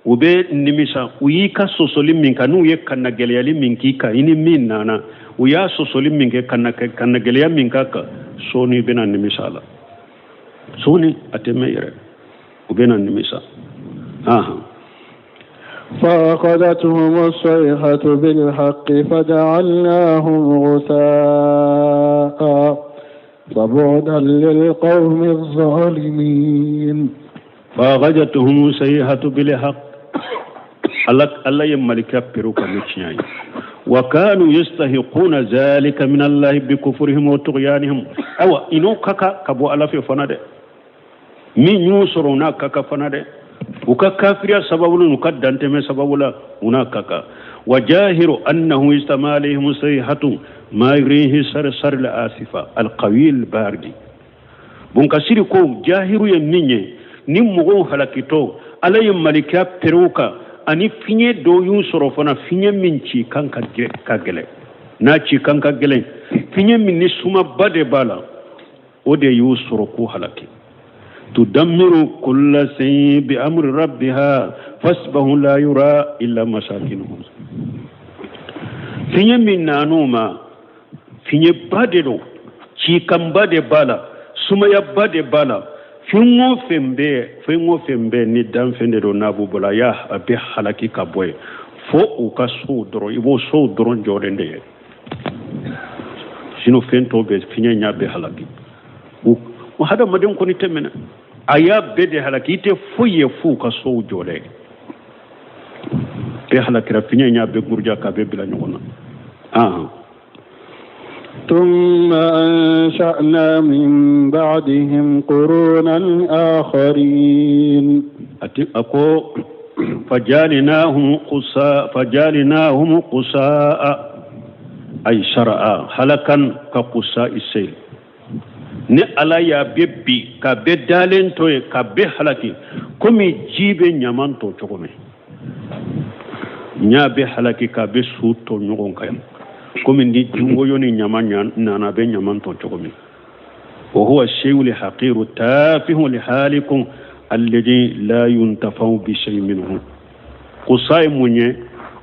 u bɛ nimisa, u y'i ka sɔsɔli min kan, n'u ye kannagɛlɛyali min k'i kan, i ni min nana, u y'a sɔsɔli min kɛ, kannagɛlɛya min k'a kan, sɔɔni i bɛna nimisa a la. Sɔɔni a tɛ mɛn yɛrɛ, u bɛna nimisa. فأخذتهم الصيحة بالحق فجعلناهم غثاء فبعدا للقوم الظالمين. فأخذتهم الصيحة بالحق, الله يملك بيروك متشياي. وكانوا يستحقون ذلك من الله بكفرهم وطغيانهم. أو إنو كاكا كبو الله في فنادق min y'u sɔrɔ u n'a ka kan fana dɛ, u ka kafiriya sababu la, u ka dantɛmɛ sababu la, u n'a ka kan. Wa jahiru annahu istama alayhim sayhatu ma yurihi sarsar al asifa al qawi al bardi. Bunkasiri ko jahiru ye min ye, ni mɔgɔw halakitɔ ala ye malikiya perew kan, ani fiɲɛ dɔw y'u sɔrɔ fana, fiɲɛ min ci kan ka gɛlɛn, n'a ci kan ka gɛlɛn, fiɲɛ min ni sumaba de b'a la, o de y'u sɔrɔ k'u halaki. Tudammiru kulla shay'in bi amri rabbiha fasbahu la yura illa masakinuhum. Fiɲɛ min nan'u ma, fiɲɛba de don, cikanba de b'a la, sumayaba de b'a la. Fɛn o fɛn bɛ, fɛn o fɛn bɛ ni danfɛn de don n'a b'u bolo, a y'a a bɛ halaki ka bɔ yen fo u ka sow dɔrɔn, i b'o sow dɔrɔn jɔlen de ye. Sinon fɛn tɔw bɛ fiɲɛ y'a bɛɛ halaki. O hadamaden kɔni tɛ minɛ, a y'a bɛɛ de halaki, i tɛ foyi ye f'u ka sow jɔlen. Bɛɛ halakira, fiɲɛ y'a bɛɛ buruja k'a bɛɛ bila ɲɔgɔn na. ثم أنشأنا من بعدهم قرونا آخرين. أكو فجعلناهم قصاء أي شرعا هلكا كقصاء السيل. Ni Ala y'a bɛɛ bi ka bɛɛ dalen to yen ka bɛɛ halaki komi ji bɛ ɲaman tɔ cogo min, n y'a bɛɛ halaki ka bɛɛ su tɔ ɲɔgɔn kan komi ni jiwoyo ni ɲama nana bɛ ɲaman tɔ cogo min. Wa huwa shay'u lihaqiru tafihu lihalikum alladhi la yuntafa'u bi shay'in minhu. Kusa ye mun ye?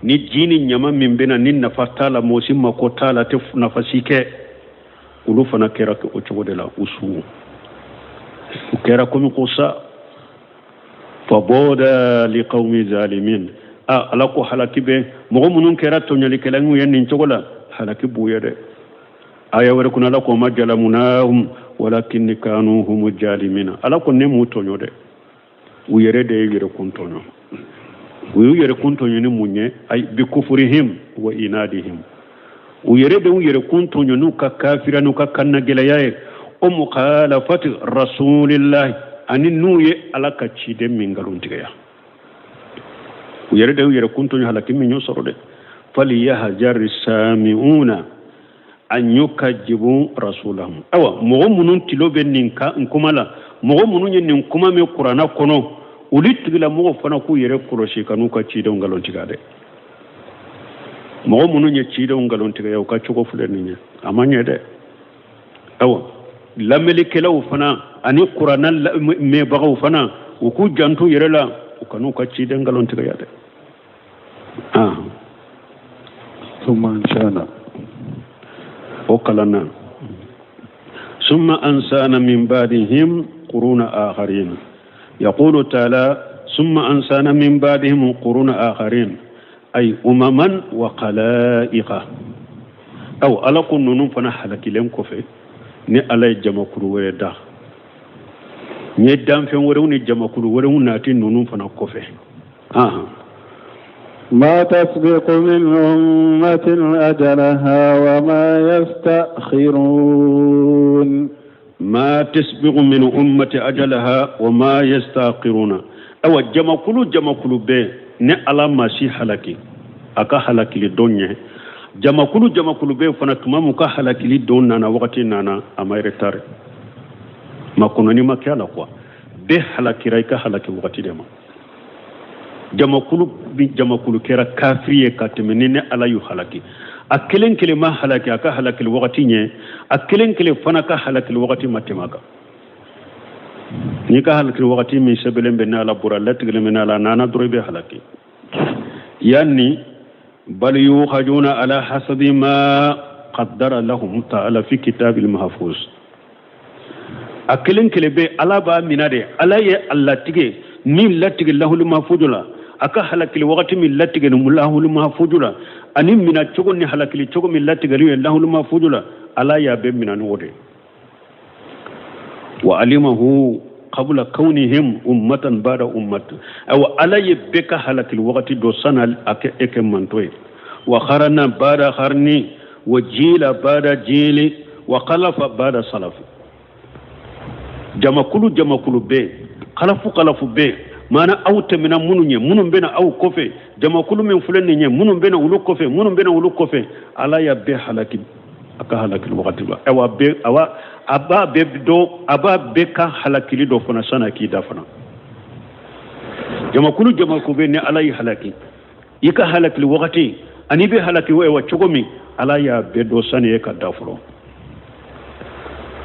Ni ji ni ɲama min bɛ na ni nafa t'a la, mɔgɔ si mako t'a la, tɛ nafa si kɛ, olu fana kɛra o cogo de la. U su u kɛra komi kusa. Faboda liqawmi zalimin. A Ala ko halaki bɛ mɔgɔ minnu kɛra tɔɲɔlikɛlaw ye nin cogo la, halaki b'u ye dɛ. Aya wɛrɛ kunna Ala ko ma jalamunahum walakin kanu humu jalimina. Ala ko ne m'u tɔɲɔ dɛ, u yɛrɛ de ye yɛrɛ kun tɔɲɔ. U y'u yɛrɛ kun tɔɲɔ ni mun ye? Ay bi kufurihim wa inadihim. U yɛrɛ de y'u yɛrɛ kun tɔɲɔ n'u ka kafira n'u ka kannagɛlɛya ye. O mukhalafati rasulillahi, ani n'u ye Ala ka ciden min nkalon tigɛya. U yɛrɛ de y'u yɛrɛ kun tɔɲɔ halaki min y'o sɔrɔ dɛ. Faliyahjari sami'una an yukajibu rasulahum. Awa mɔgɔ minnu tilo bɛ nin ka n kuma la, mɔgɔ minnu ye nin kuma mɛn kuranna kɔnɔ, olu tigilamɔgɔw fana k'u yɛrɛ kɔlɔsi ka n'u ka cidenw nkalon tigɛ dɛ. Mɔgɔ minnu ye cidenw nkalon tigɛ, u ka cogo filɛ nin ye, a ma ɲɛ dɛ. Awa lamɛnnikɛlaw fana ani kuranna mɛnbagaw fana, u k'u janto yɛrɛ la, u kan'u ka ciden nkalon tigɛ dɛ. ثم أنشأنا o kalanna. ثم أنشأنا من بعدهم قرون آخرين. يقول تعالى ثم أنشأنا من بعدهم قرون آخرين أي أمما وخلائق. أو ala ko ninnu fana halakilen kɔfɛ, ni Ala ye jamakulu wɛrɛ da, n ye danfɛn wɛrɛw ni jamakulu wɛrɛw nati ninnu fana kɔfɛ. ما تسبق من أمة أجلها وما يستأخرون. ما تسبق من أمة أجلها وما يستأخرون. Awa jamakulu jamakulu bɛɛ ni Ala ma si halaki a ka halakili don ɲɛ, jamakulu jamakulu bɛɛ fana tuma min ka halakili don nana, wagati nana, a ma retard, makɔnɔni ma kɛ a la quoi. Bɛɛ halakira i ka halaki wagati de ma. Jamakulu bi jamakulu kɛra kafiri ye ka tɛmɛ ni ne Ala y'u halaki. A kelen kelen ma halaki a ka halakili wagati ɲɛ, a kelen kelen fana ka halakili wagati ma tɛmɛ a kan. N'i ka halakili wagati min sɛbɛnlen bɛ ne Ala bolo, a latigɛlen bɛ ne Ala, a nana dɔrɔn i bɛ halaki. Yanni bal yuhajuna ala hasabi ma qaddara lahum ta'ala fi kitabil mahfuz. A kelen kelen bɛ Ala b'a minɛ de, Ala ye a latigɛ min latigɛ lahul mahfuz la, a ka halakili wagati min latigɛ ni lahul mahfuz la, ani minɛ cogo ni halakili cogo min latigɛli ye lahul mahfuz la, Ala y'a bɛɛ minɛ n'o de. Wa alimahu qabla kaunihim ummatan ba'da ummat. Awa Ala ye bɛɛ ka halakili wagati dɔ sanni a kɛ e kɛ manto ye. Wa kharana ba'da kharni wa jila ba'da jili wa khalafa ba'da salafi. Jamakulu jamakulu bɛɛ, kalafu kalafu bɛɛ, maana aw tɛmɛna minnu ɲɛ, minnu bɛna aw kɔfɛ, jamakulu min filɛ nin ye, minnu bɛna olu kɔfɛ, minnu bɛna olu kɔfɛ, Ala y'a bɛɛ halaki a ka halakili wagati la. Awa bɛɛ, awa a b'a bɛɛ dɔn, a b'a bɛɛ ka halakili dɔ fana sanni k'i da fana. Jamakulu jamakulu bɛ ni Ala y'i halaki, i ka halakili wagati ani i bɛ halaki wa cogo min, Ala y'a bɛɛ dɔn sanni e ka da fɔlɔ.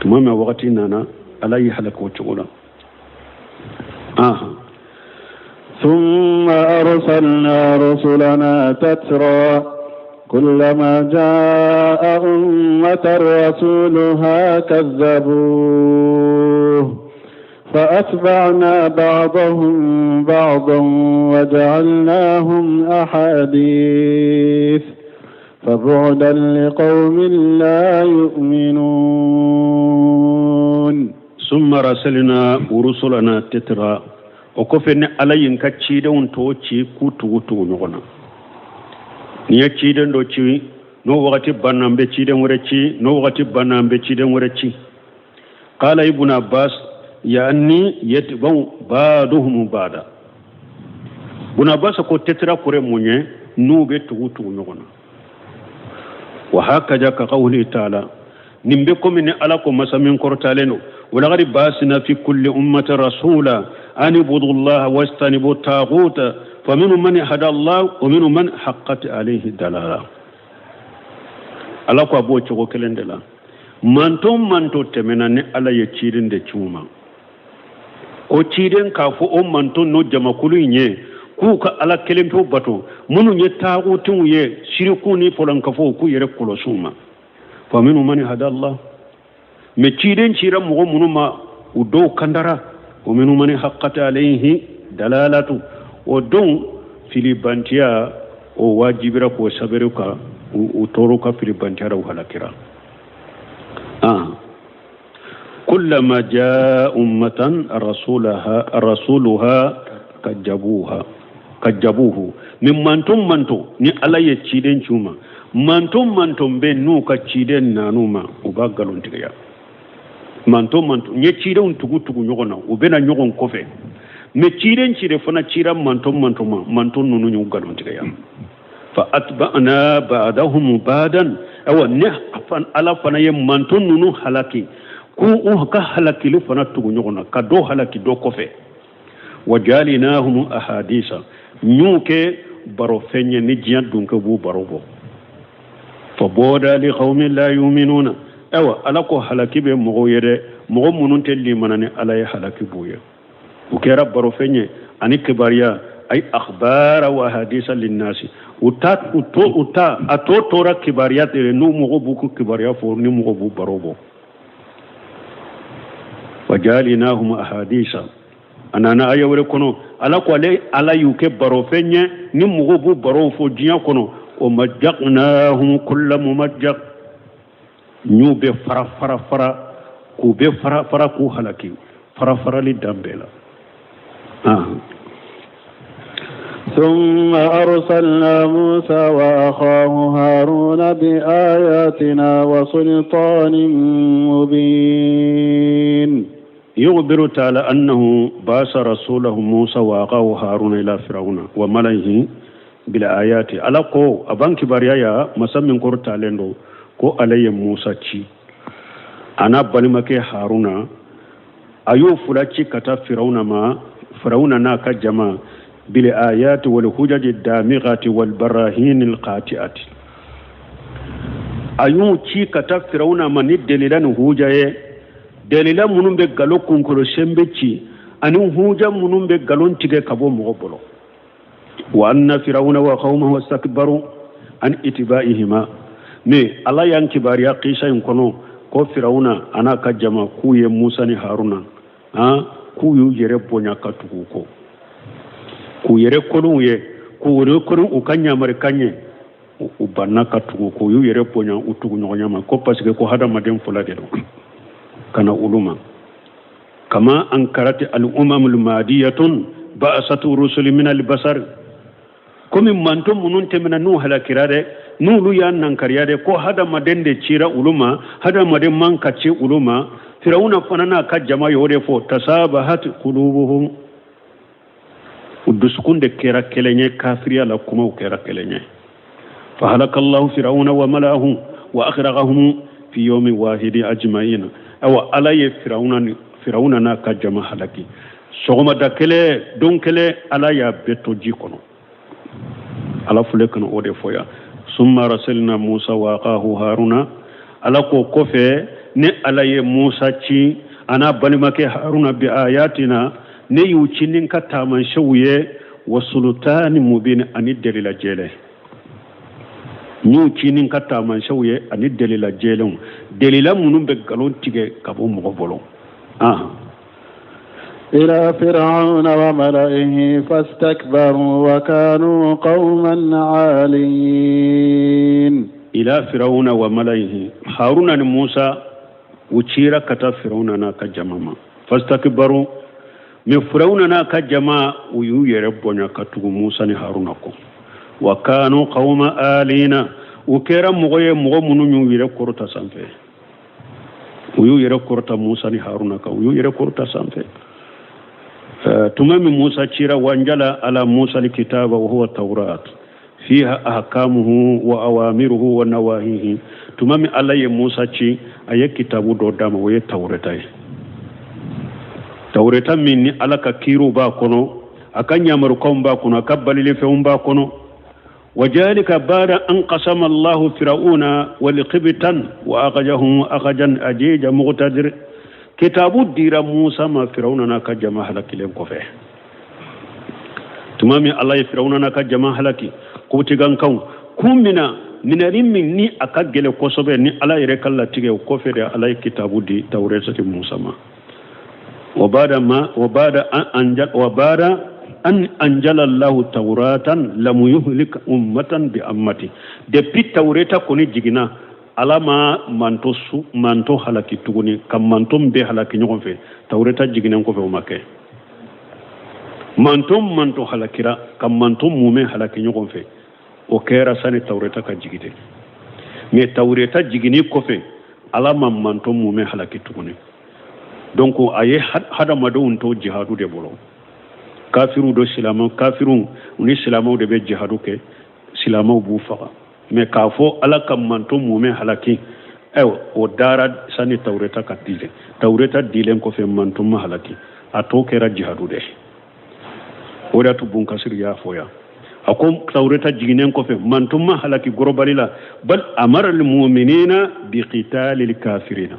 Tuma min wagati nana, Ala y'i halaki o cogo la. ثم أرسلنا رسلنا تترى كلما جاء أمة رسولها كذبوه فأتبعنا بعضهم بعضا وجعلناهم أحاديث فبعدا لقوم لا يؤمنون. ثم رسلنا رسلنا تترى o kɔfɛ ni Ala ye n ka cidenw tɔ ci k'u tugu tugu ɲɔgɔn na. Ni ye ciden dɔ ci, n'o wagati banna, n bɛ ciden wɛrɛ ci, n'o wagati banna, n bɛ ciden wɛrɛ ci. Qala Ibn Abbas yani yatba'u ba'duhum ba'da. Ibn Abbas ko tetira kɔrɔ mun ye? N'u bɛ tugu tugu ɲɔgɔn na. Wa hakaza ka qawli ta'ala, nin bɛ komi ni Ala ko masa min kɔrɔtalen don: walaqad ba'asna fi kulli ummatin rasula an ibudu allaha wajtanibu taguta faminhum man hada Allah wa minhum man haqqat alayhi dalala. Ala ko a b'o cogo kelen de la, manton manto tɛmɛna ni Ala ye ciden de ci u ma, o ciden k'a fɔ o manton n'o jamakulu in ye k'u ka Ala kelen pewu bato, minnu ye taagutiw ye, siriku ni fɔlɔnkafow, k'u yɛrɛ kɔlɔsi u ma. Faminhum man hada Allah, mais ciden cira mɔgɔ minnu ma, u dɔw kandara. Wa minhum man haqqat alayhi dalalatu, o don filibantiya o wajibira k'o sabere ka u tɔɔrɔ ka filibantiya la, u halakira. Kullama jaa ummatan rasulaha rasuluha kajabuha kajabuhu. Ni manton manton ni Ala ye ciden ci u ma, manton manton bɛ n'u ka ciden nan'u ma, u b'a nkalontigiya. Manton manton n ye cidenw tugu tugu ɲɔgɔn na, u bɛna ɲɔgɔn kɔfɛ, mais ciden ciden fana cira manton manton ma, manton ninnu y'u nkalontigiya. Fa atba'na ba'dahum ba'dan, awa ne Ala fana ye manton ninnu halaki, k'u ka halakili fana tugu ɲɔgɔn na, ka dɔ halaki dɔ kɔfɛ. Wa jalinahum ahadisa, n y'u kɛ barofɛn ye ni diɲɛ dunkɛ b'u baro bɔ. Fa bɔda li qaumin la yu'minuna, awa Ala ko halaki bɛ mɔgɔw ye dɛ, mɔgɔ minnu tɛ limana ni Ala ye, halaki b'u ye. U kɛra barofɛn ye ani kibaruya, ay akhbara wa hadisa linnasi, u ta u to u ta a tɔ tora kibaruya de, n'u mɔgɔ b'u ko kibaruya fɔ, ni mɔgɔ b'u baro bɔ. Wa jalinahum ahadisa, a nana aya wɛrɛ kɔnɔ, Ala ko ale Ala y'u kɛ barofɛn ye ni mɔgɔw b'u barow fɔ diɲɛ kɔnɔ. Wa majjaqnahum kulla mumajjaq, n y'u bɛ fara fara fara, k'u bɛ fara fara, k'u halaki fara farali dan bɛɛ la. ثم أرسلنا موسى وأخاه هارون بآياتنا وسلطان مبين. يخبر تعالى أنه بعث رسوله موسى وأخاه هارون إلى فرعون وملئه بالآيات. Ala ko a b'an kibaruya ya masa min kɔrɔtalen don ko ale ye Musa ci a n'a balimakɛ Haruna, a y'o fila ci ka taa Firawuna ma, Firawuna n'a ka jama, bil ayati wal hujaji damighati wal barahin al qati'ati. A y'u ci ka taa Firawuna ma ni delila ni huja ye, delila minnu bɛ nkalon kunkolo senbe ci, ani huja minnu bɛ nkalon tigɛ ka bɔ mɔgɔ bolo. Wa anna firawuna wa qaumahu istakbaru an itiba'ihima, mais Ala y'an kibaruya kisa in kɔnɔ ko Firawuna a n'a ka jama k'u ye Musa ni Haruna k'u y'u yɛrɛ bonya ka tugu u kɔ, k'u yɛrɛ kolonw ye, k'u yɛrɛ kolon u ka ɲamarikan ye, u banna ka tugu k'u y'u yɛrɛ bonya u tugu ɲɔgɔnya ma, ko parce que ko hadamaden fila de don ka na olu ma. Kama ankarat al umamul madiyatun ba'asatu rusuli min al basar, komi manton minnu tɛmɛna n'u halakira dɛ, n'olu y'a nankariya dɛ ko hadamaden de cira olu ma, hadamaden man ka ci olu ma. Firawuna fana n'a ka jama y'o de fɔ, tasabahat qulubuhum, u dusukun de kɛra kelen ye kafiriya la, kumaw kɛra kelen ye. Fa halaka Allahu firawuna wa mala'ahum wa aghraqahum fi yawmin wahidin ajma'in. Awa Ala ye Firawuna n'a ka jama halaki sɔgɔmada kelen, don kelen, Ala y'a bɛɛ to ji kɔnɔ. Ala filɛ ka na o de fɔ yan. Summa rasalna Musa wa akahu Haruna, Ala ko kɔfɛ ni Ala ye Musa ci a n'a balimakɛ Haruna bi ayatina Ne y'u ci ni n ka taamasiyɛnw ye, wa sulutani mubin, ani delila jɛlen. N y'u ci ni n ka taamasiyɛnw ye ani delila jɛlenw, delila minnu bɛ nkalon tigɛ ka bɔ mɔgɔ bolo. إلى فرعون وملئه فاستكبروا وكانوا قوما عالين. إلى فرعون وملئه. Haruna ni Musa, u cira ka taa Firawuna n'a ka jama ma. Fastakbaru, mais Firawuna n'a ka jama, u y'u yɛrɛ bonya ka tugu Musa ni Haruna kɔ. Wa kanu qawma alina, u kɛra mɔgɔ ye, mɔgɔ minnu y'u yɛrɛ kɔrɔta sanfɛ. U y'u yɛrɛ kɔrɔta Musa ni Haruna kan, u y'u yɛrɛ kɔrɔta sanfɛ. Tuma min Musa cira, wa anzala ala Musa alkitaba wa huwa tawrat fiha ahkamuhu wa awamiruhu wa nawahihi. Tuma min Ala ye Musa ci, a ye kitabu dɔ d'a ma, o ye Tawureta ye, Tawureta min ni Ala ka kiiriw b'a kɔnɔ, a ka ɲamarukanw b'a kɔnɔ, a ka balilifɛnw b'a kɔnɔ. وذلك بعد أن قسم الله فرعون والقبطا وأخذهم أخذا عزيزا مقتدر. Kitabu dira Musa ma Firawuna n'a ka jama halakilen kɔfɛ. Tuma min Ala ye Firawuna n'a ka jama halaki, kobitigankanw kun min na, minɛli min ni a ka gɛlɛ kosɛbɛ ni Ala yɛrɛ ka latigɛ, o kɔfɛ de Ala ye kitabu di, Tawureta di Musa ma. وبعد ما وبعد أن أنزل وبعد أن أنزل الله توراة لم يهلك أمة بأمة. Depuis Tawureta kɔni jiginna, Ala ma manto su manto halaki tuguni ka manto bɛɛ halaki ɲɔgɔn fɛ. Tawureta jiginnen kɔfɛ, o ma kɛ. Manto manto halakira ka manto mumɛ halaki ɲɔgɔn fɛ, o kɛra sani Tawureta ka jigi de. Mais Tawureta jiginni kɔfɛ, Ala ma manto mumɛ halaki tuguni. Donc a ye hadamadenw to jihadu de bolo. Kafiriw do, silamɛw, kafiriw ni silamɛw de bɛ jihadu kɛ, silamɛw b'u faga. Mais k'a fɔ Ala ka manto mumɛ halaki, ayiwa, o dara sani Tawureta ka dilen. Tawureta dilen kɔfɛ, manto ma halaki, a tɔ kɛra jihadu de. O de y'a to Bunkasiri y'a fɔ yan, a ko Tawureta jiginnen kɔfɛ, manto ma halaki gɔrɔbali la. Bal amara almuminina biqitali lkafirina.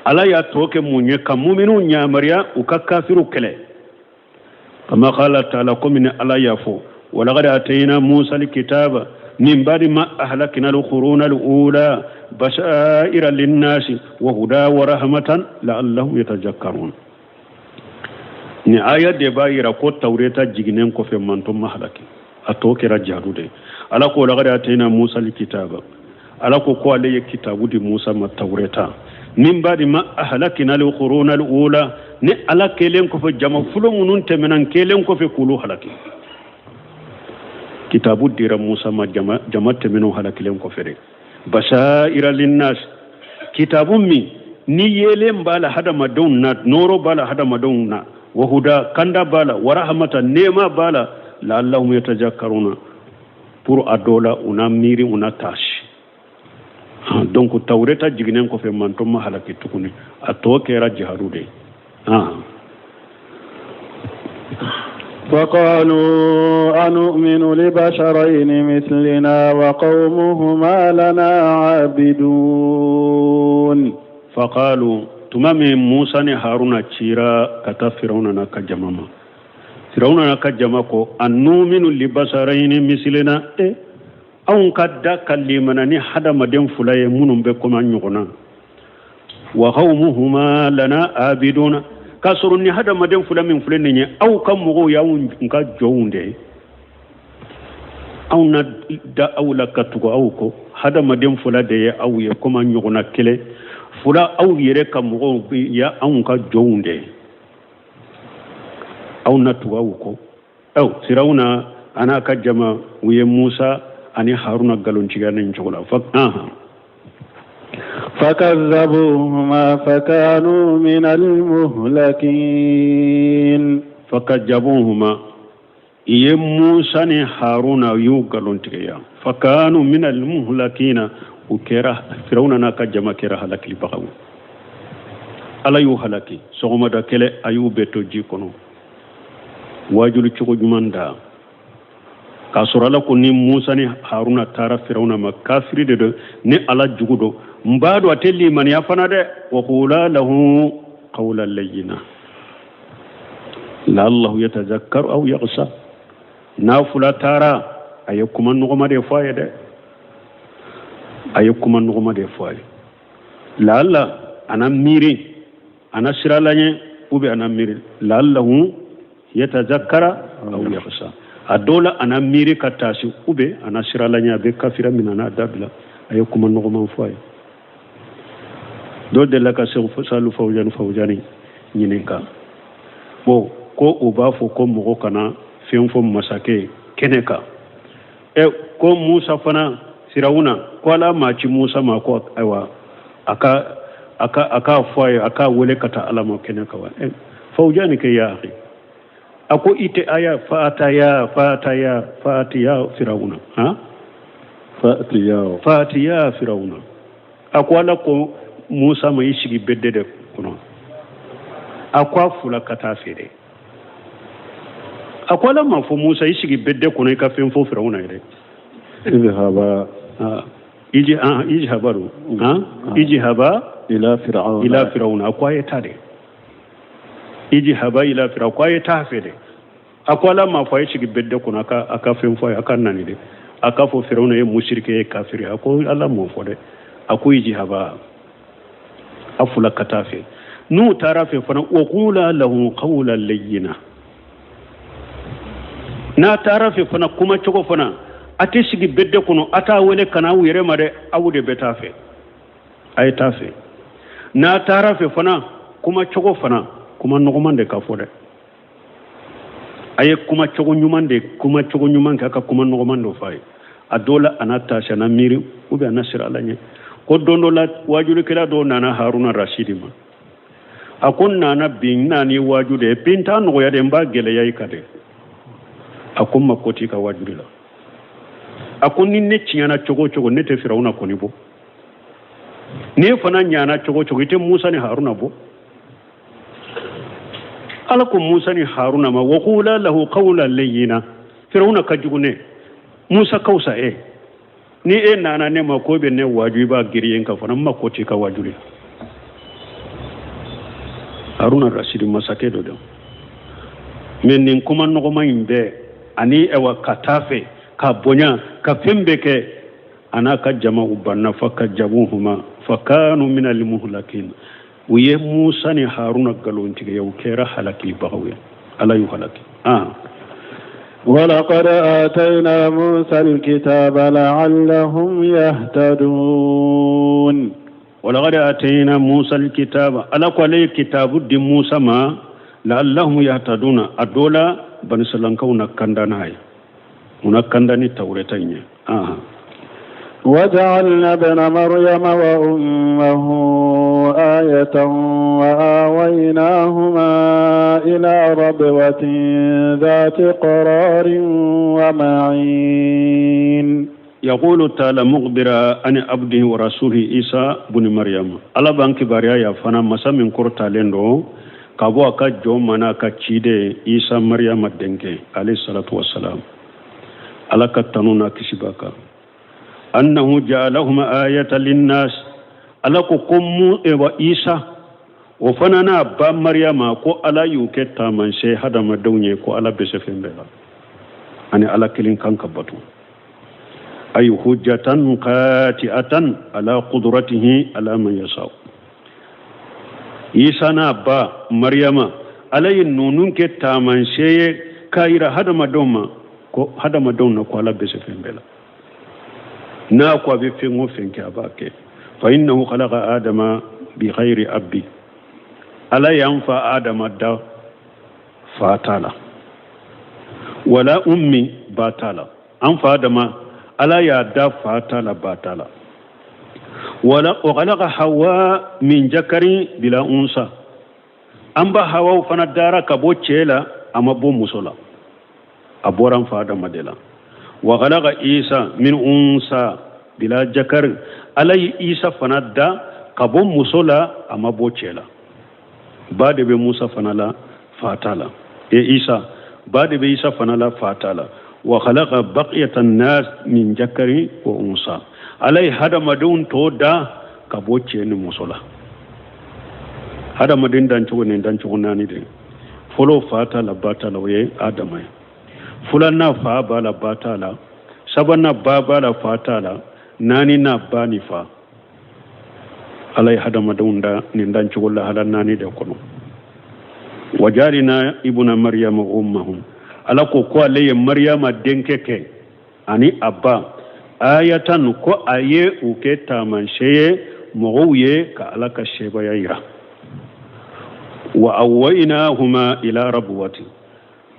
Ala y'a tɔ kɛ mun ye? Ka muminu yamaruya u ka kafiriw kɛlɛ. Kama qala taala, komi ni Ala y'a fɔ: walaqad atayna Musa alkitaba min ba'di ma ahlakna alquruna alula basaira linnasi wa huda wa rahmatan la'allahum yatazakkarun. Ni aya de b'a yira ko Tawureta jiginnen kɔfɛ, manto ma halaki, a tɔ kɛra jihadu de. Ala ko: laqad atayna Musa alkitaba. Ala ko ko ale ye kitabu di Musa ma, Tawureta. Min ba'di ma ahlakna alquruna alula, ni Ala kelen kɔfɛ jama fɔlɔ minnu tɛmɛna, kelen kɔfɛ k'olu halaki. Kitabu dira Musa ma jama jama tɛmɛnenw halakilen kɔfɛ de. Basaira linnas, kitabu min ni yeelen b'a la hadamadenw na, nɔɔrɔ b'a la hadamadenw na, wa huda, kanda b'a la, wa rahmata, nɛɛma b'a la, la'allahum yatazakkaruna, pour a dɔ la u na miiri, u na taasi. Donc Tawureta jiginnen kɔfɛ, manto ma halaki tuguni, a tɔ kɛra jihadu de ye. فقالوا أنؤمن لبشرين مثلنا وقومهما لنا عابدون. Faqalu, tuma min Musa ni Haruna cira ka taa Firawuna n'a ka jama ma, Firawuna n'a ka jama ko: anuminu libasarayini misilina? E, anw ka da ka limana ni hadamaden fila ye minnu bɛ komi an ɲɔgɔn na? Wa qawmuhuma lana abiduna, k'a sɔrɔ ni hadamaden fila min filɛ nin ye, aw ka mɔgɔw y'anw ka jɔnw de ye, anw na da aw la ka tugu aw kɔ? Hadamaden fila de ye aw ye komi an ɲɔgɔnna kelen fila, aw yɛrɛ ka mɔgɔw ya anw ka jɔnw de ye, aw na tugu aw kɔ? Aw Firawuna a n'a ka jama, u ye Musa ani Haruna nkalontigiya nin cogo la fa. فكذبوهما فكانوا من المهلكين. Fakajabuhuma, i ye Musa ni Haruna y'u nkalontigiya. Fakanu min almuhlakina, u kɛra, Firawuna n'a ka jama kɛra halakilibagaw. Ala y'u halaki sɔgɔmada kɛlɛ, a y'u bɛɛ to ji kɔnɔ. Wajuli cogo ɲuman da k'a sɔrɔ Ala ko ni Musa ni Haruna taara Firawuna ma, kafiri de don, ni Ala jugu don, n b'a dɔn a tɛ limaniya fana dɛ. Wa qula lahu qawlan layyina. La'allahu yatazakkaru aw yakhsha. N'a fula taara, a ye kuma nɔgɔma de fɔ a ye dɛ, a ye kuma nɔgɔma de fɔ a ye. Laala a na miiri, a na siran Ala ɲɛ, ou bien a na miiri, la'allahu yatazakkara aw yakhsha. A dɔw la a na miiri ka taasi, ou bien a na siran Ala ɲɛ, a bɛ kafira min na, a n'a dabila. A ye kuma nɔgɔman fɔ a ye. Dɔ delila ka Sɛku Salu Fawujani Fawujani ɲininka, bon, ko u b'a fɔ ko mɔgɔ kana fɛn fɔ masakɛ kɛnɛ kan. Ɛ, ko Musa fana, Firawuna ko Ala m'a ci Musa ma ko ayiwa a k'a fɔ a ye, a k'a wele ka taa Ala ma kɛnɛ kan wa? Ɛ, Fawujani kɛ ya akhi, a ko i tɛ aya fa'ataya fa'ataya fa'atiya Firawuna han. Fa'atiya. Fa'atiya Firawuna. A ko Ala ko Musa ma i sigi bɛdɛ de kɔnɔ. A ko a fula ka taa feere. A ko Ala m'a fɔ Musa i sigi bɛdɛ kɔnɔ, i ka fɛn fɔ Firawuna yɛrɛ. Idhaba. Iji ijhaba do ijhaba. Ila fir'auna. Ila Firawuna. A ko a ye taa de, ijhaba ila Firawuna. Ko a ye taa fɛ de. A ko Ala m'a fɔ a ye sigi bɛdɛ kɔnɔ, a ka fɛn fɔ a ye, a ka nani de, a k'a fɔ Firawuna ye musirike ye, kafiri. A ko Ala m'o fɔ dɛ. A ko ijhaba, a fula ka taa fɛ. N'u taara fɛ fana, wa qula lahu qawlan layyina. N'a taara fɛ fana, kuma cogo fana, a tɛ sigi bɛdɛ kɔnɔ, a t'a wele ka na aw yɛrɛ ma dɛ, aw de bɛ taa fɛ, a ye taa fɛ. N'a taara fɛ fana, kuma cogo fana, kuma nɔgɔman de ka fɔ dɛ. A ye kuma cogo ɲuman de, kuma cogo ɲuman kɛ, a ka kuma nɔgɔman dɔ f'a ye. A dɔw la a n'a taasi, a n'a miiri, ou bien a n'a siran Ala ɲɛ. Ko don dɔ la, wajulikɛla dɔw nana Haruna Rasidi ma. A ko n nana bi, n nana i waaju de, bi n t'a nɔgɔya de, n b'a gɛlɛya i kan de. A ko n ma ko t'i ka wajuli la. A ko ni ne tiɲɛna cogo o cogo, ne tɛ Firawuna kɔni bɔ. N'e fana ɲana cogo o cogo, i tɛ Musa ni Haruna bɔ. Ala ko Musa ni Haruna ma wa qula lahu qawlan layyina. Firawuna ka jugu, ne Musa ka fisa e. Ni e nana ne ma ko bɛ ne waaju, i b'a giriyen ka fana, n ma ko t'i ka waajuli. Haruna Rasidi masakɛ dɔ don, mais nin kuma nɔgɔma in bɛɛ ani ɛwa ka taa fɛ ka bonya ka fɛn bɛɛ kɛ, a n'a ka jama u banna. Fa kazzabuhuma fa kanu minal muhlakin. U ye Musa ni Haruna nkalontigiya, u kɛra halakibagaw ye, Ala y'u halaki ah. ولقد آتينا موسى الكتاب لعلهم يهتدون. ولقد آتينا موسى الكتاب. Ala ko ale ye kitabu di Musa ma لعلهم يهتدون. A dɔ la banisalankaw na kanda n'a ye, u na kanda ni tawureta in ye ah. وجعلنا ابن مريم وأمه آية وآويناهما إلى ربوة ذات قرار ومعين. يقول تعالى مخبرا عن عبده ورسوله عيسى بن مريم. Ala b'an kibaruya ya fana, masa min kɔrɔtalen don, ka bɔ a ka jɔn ma n'a ka ciden Isa Mariyama denkɛ عليه الصلاة والسلام, Ala ka tanu n'a kisi b'a kan. أنه جعلهما آية للناس. Ala ko ko mu ewa Isa o fana n'a ba Mariyama, ko Ala y'u kɛ taamasiyɛn hadamadenw ye, ko Ala bɛ se fɛn bɛɛ la ani Ala kelen kan ka bato. أي حجة قاطعة على قدرته على من يشاء. Isa n'a ba Mariyama, Ala ye ninnu kɛ taamasiyɛn ye k'a yira hadamadenw ma ko hadamadenw na ko Ala bɛ se fɛn bɛɛ la. N'a ko a bɛ fɛn o fɛn kɛ, a b'a kɛ. فإنه خلق آدم بغير أب. Ala y'an fa Adama da, fa t'a la, ولا أم, ba t'a la. An fa Adama, Ala y'a da, fa t'a la, ba t'a la. ولا وخلق حواء من ذكر بلا أنثى. An ba Hawa fana dara ka bɔ cɛ la, a ma bɔ muso la, a bɔra an fa Adama de la. وخلق عيسى من أنثى بلا ذكر. Ala ye Isa fana da ka bɔ muso la, a ma bɔ cɛ la. Ba de bɛ Musa fana la, fa t'a la. E Isa, ba de bɛ Isa fana la, fa t'a la. وخلق بقية الناس من ذكر وأنثى. Ala ye hadamadenw tɔ da ka bɔ cɛ ni muso la. Hadamaden dancogo nin dancogo naani de. Fɔlɔ fa t'a la, ba t'a la, o ye Adama ye. Filanan fa b'a la, ba t'a la. Sabanan ba b'a la, fa t'a la. Naaninan ba ni fa. Ala ye hadamadenw da nin dancogo lahala naani de kɔnɔ. Wajalina ibuna mariyama ummahum. Ala ko ko ale ye Mariyama denkɛ kɛ ani a ba ayatan, ko a ye u kɛ taamasiyɛn ye mɔgɔw ye ka Ala ka sebaya yira. Wa awaynahuma ila rabuwati.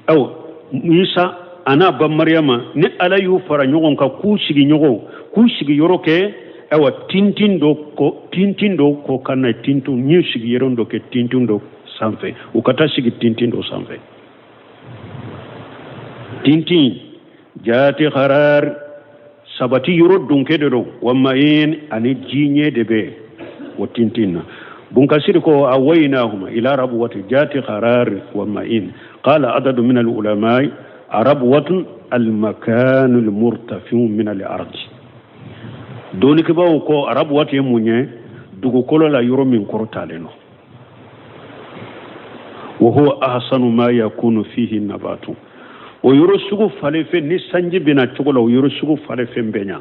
Aw Isa an'a ba Mariyama, ni Ala y'u fara ɲɔgɔn kan k'u sigi ɲɔgɔn k'u sigiyɔrɔ kɛ, ayiwa, tintin dɔ kɔ, tintin dɔ kɔ ka na tintin n'u sigiyɔrɔ dɔ kɛ tintin dɔ sanfɛ, u ka taa sigi tintin dɔ sanfɛ. Tintin jaati harar, sabati yɔrɔ donkɛ de don, wa ma'in, ani jiɲɛ de bɛ o tintin na. Bunkasiri ko awaynahuma ila rabuwati jaati harar wa ma'in. Qala adadu min al-ulama rabuwatun al-makanu al-murtafi'u min al-ardi. Dɔnnikɛbaaw ko rabuwati ye mun ye? Dugukolo la yɔrɔ min kɔrɔtalen don. Wa huwa ahsanu ma yakunu fihi nabatu. O yɔrɔ sugu falenfɛn, ni sanji bɛna cogo la, o yɔrɔ sugu falenfɛn bɛ ɲa,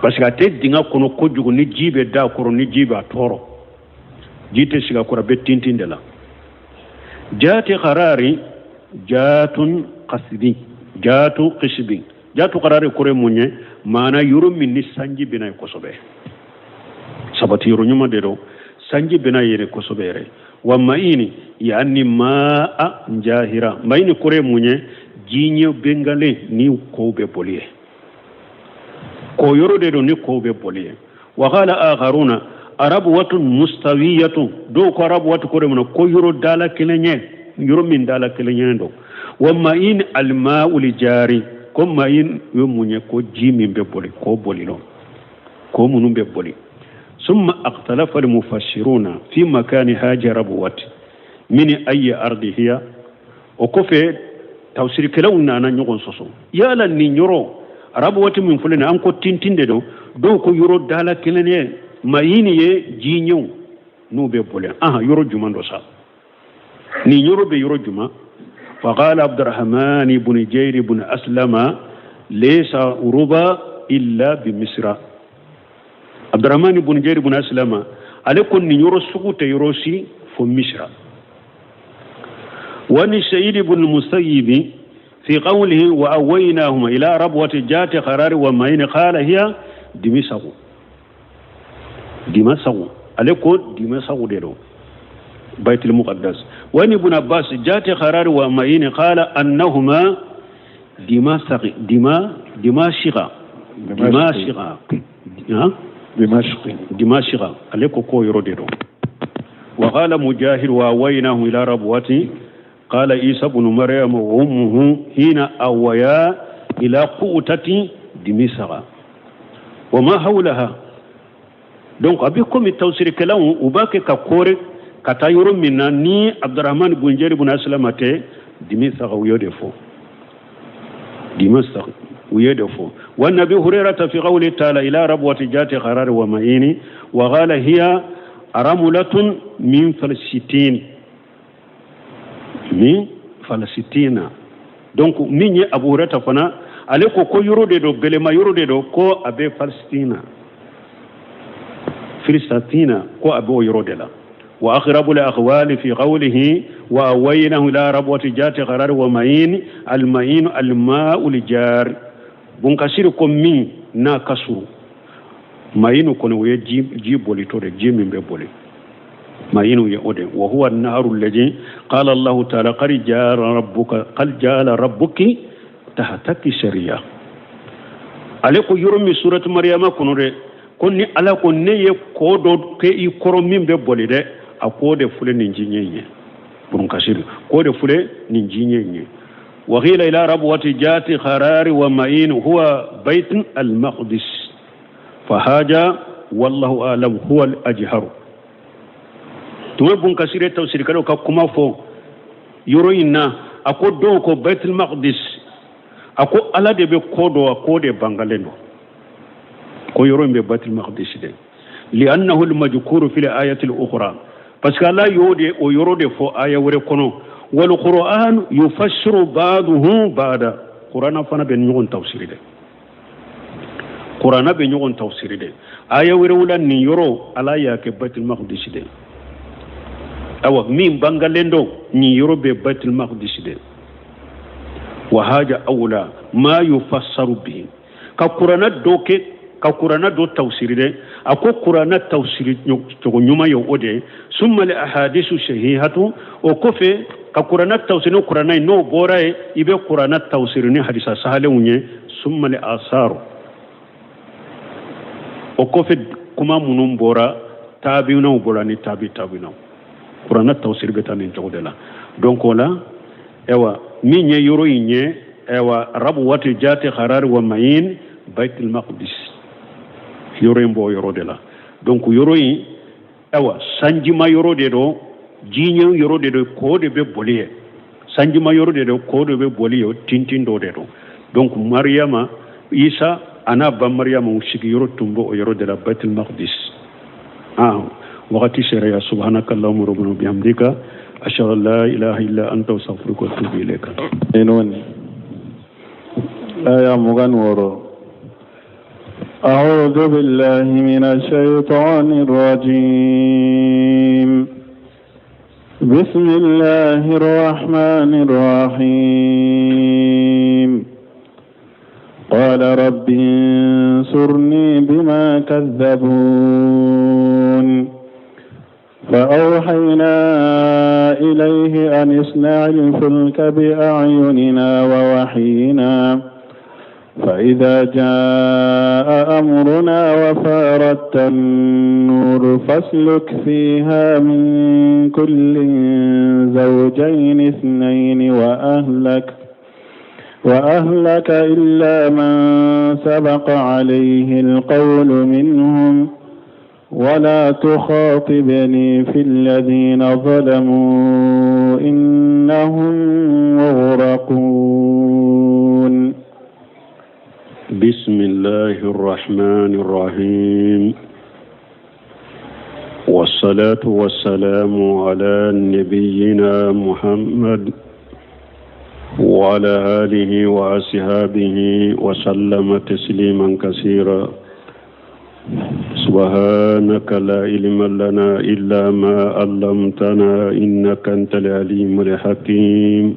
parce que a tɛ dingɛ kɔnɔ kojugu ni ji bɛ da a kɔrɔ, ni ji b'a tɔɔrɔ, ji tɛ sigi a kɔrɔ, a bɛ tintin de la. Jaati harari jaatun kasibin, jaatu kisibin. Jaatu harari kɔrɔ ye mun ye? Maana yɔrɔ min ni sanji bɛna ye kosɛbɛ, sabati yɔrɔ ɲuman de don, sanji bɛna yɛrɛ kosɛbɛ yɛrɛ. Wa ma'ini yani ma'a jahira. Ma'ini kɔrɔ ye mun ye? Jiɲɛ bengalen ni kow bɛ boli ye, ko yɔrɔ de don ni kow bɛ boli ye. Wa qala akharuna arabuwatun mustawiyatun. Dɔw ko arabuwatu kɔrɔ ye mun ye? Ko yɔrɔ dala kelen ye, yɔrɔ min dala kelen ye don. Wa ma'in alma'u jari. Ko ma'in ye mun ye? Ko ji min bɛ boli, ko boli lɔ, ko minnu bɛ boli. Summa akhtalafa almufassiruna fi makani haji rabuwati min ayi ardi hiya. O kɔfɛ tafsirikɛlaw nana ɲɔgɔn sɔsɔ, yala nin yɔrɔ rabuwati min filɛ nin, an ko tintin de don, dɔw ko yɔrɔ dala kelen ye, mayini ye jiɲɛw n'u bɛ boli. Aha, yɔrɔ jumɛn dɔ sa? Nin yɔrɔ bɛ yɔrɔ jumɛn? Faqala Abdurrahman ibn Jair ibn Aslama laysa ruba illa bi Misra. Abdurrahman ibn Jair ibn Aslama ale ko nin yɔrɔ sugu tɛ yɔrɔ si fo Misra. Wa ni Sayyid ibn Musayyib fi qawlihi wa awaynahuma ila rabwati jati kharari wa ma'in qala hiya dimisagu. Dimasagu, ale ko dimasagu de don, Baitul Muqaddas. Wa ni Ibn Abbas jati kharari wa ma'in qala annahuma dimasaqi dima dimashiqa dimashiqa Dimashqi. Dimashiqa, ale ko ko yɔrɔ de don. Wa qala Mujahid wa awaynahu ila rabwati qala Isa ibn Maryam wa ummuhu hina awaya ila qu'tati dimisaqa wa ma hawlaha. Donc a bɛ komi tafsirikɛlaw u b'a kɛ ka kɔri ka taa yɔrɔ min na ni Abdurrahman bun Jair bun Aslama tɛ dimisaqa, u y'o de fɔ, dimisaqa u y'o de fɔ. Wa Nabi Hurairata fi qawli ta'ala ila rabwati jati kharari wa ma'ini wa qala hiya aramulatun min falsitin, min falsitina. Donc min ye Abu Hurairata fana, ale ko ko yɔrɔ de don, gɛlɛma yɔrɔ de don, ko a bɛ Palestina, Filistina, ko a b'o yɔrɔ de la. Wa aqrabu al-aqwali fi qawlihi wa awaynahu ila rabwati jati kharari wa ma'in al-ma'in al-ma'u al-jar. Bunkasiri ko min n'a ka surun ma'inu kɔni, o ye ji bolitɔ de, ji min bɛ boli, ma'inu ye o de. Wa huwa an-nahru alladhi qala Allahu ta'ala qad ja'ala rabbuka qad ja'ala rabbuki tahtaki sariya. Ale ko yɔrɔ min suratu Mariyama kɔnɔ dɛ, ko ni Ala ko ne ye ko dɔ kɛ i kɔrɔ min bɛ boli dɛ, a k'o de filɛ nin jiɲɛ in ye. Bunkasiri k'o de filɛ nin jiɲɛ in ye. Wa qila ila rabwati jati kharari wa ma'in huwa bayt al-maqdis fahaja wallahu a'lam huwa al-ajharu. Tuma Bunkasiri tafsirikɛlaw ka kuma fɔ yɔrɔ in na, a ko dɔw ko bayt al-maqdis, a ko Ala de bɛ ko dɔn, a k'o de bangalen don, ko yɔrɔ in bɛ bayt al-maqdis de, li'annahu al-majkuru fi al-ayati al-ukhra. Parce que Ala y'o de o yɔrɔ de fɔ aya wɛrɛ kɔnɔ, wal qur'an yufassiru ba'duhu ba'da. Qur'ana fana bɛ ɲɔgɔn tafsiri dɛ, Qur'ana bɛ ɲɔgɔn tafsiri dɛ. Aya wɛrɛw la, nin yɔrɔ Ala y'a kɛ Baitul Maqdis de. Awa, min bangalen don, nin yɔrɔ bɛ Baitul Maqdis de. Wa haja awla ma yufassaru bihi, ka Kurana dɔ kɛ, ka Kurana dɔ tafsiri dɛ. A ko Kurana tafsiri cogo ɲuman ye o de ye. Summa li ahadisu sahihatu, o kɔfɛ ka Kurana tafsiri ni Kurana ye. N'o bɔra yen, i bɛ Kurana tafsiri ni hadisa sahalenw ye. Summa li asaru, o kɔfɛ kuma minnu bɔra tabiinaw bɔra ni tabi tabiinaw. Kurana tafsiri bɛ taa nin cogo de la. Donc o la, ayiwa, min ye yɔrɔ in ye, ayiwa, rabuwati jati harari wa mayin Baitul Maqdis, yɔrɔ in b'o yɔrɔ de la. Donc yɔrɔ in, ayiwa, sanjima yɔrɔ de don, jiɲɛ yɔrɔ de don, kɔ de bɛ boli ye. Sanjima yɔrɔ de don, kɔ de bɛ boli ye, tintin dɔ de don. Donc Mariyama, Isa a n'a ba Mariyama, u sigiyɔrɔ tun bɛ o yɔrɔ de la, Baitul Maqdis. Ah, wagati sera ya. Subhanaka allahumma rabbana bihamdika, ashhadu an la ilaha illa anta, astaghfiruka wa atubu ilayka. Inoni aya 26. أعوذ بالله من الشيطان الرجيم. بسم الله الرحمن الرحيم. قال رب انصرني بما كذبون. فأوحينا إليه أن اصنع الفلك بأعيننا ووحينا، فإذا جاء أمرنا وفارت النور فاسلك فيها من كل زوجين اثنين وأهلك إلا من سبق عليه القول منهم، ولا تخاطبني في الذين ظلموا إنهم مغرقون. بسم الله الرحمن الرحيم، والصلاة والسلام على نبينا محمد وعلى آله وأصحابه وسلم تسليما كثيرا. سبحانك لا علم لنا إلا ما علمتنا إنك أنت العليم الحكيم.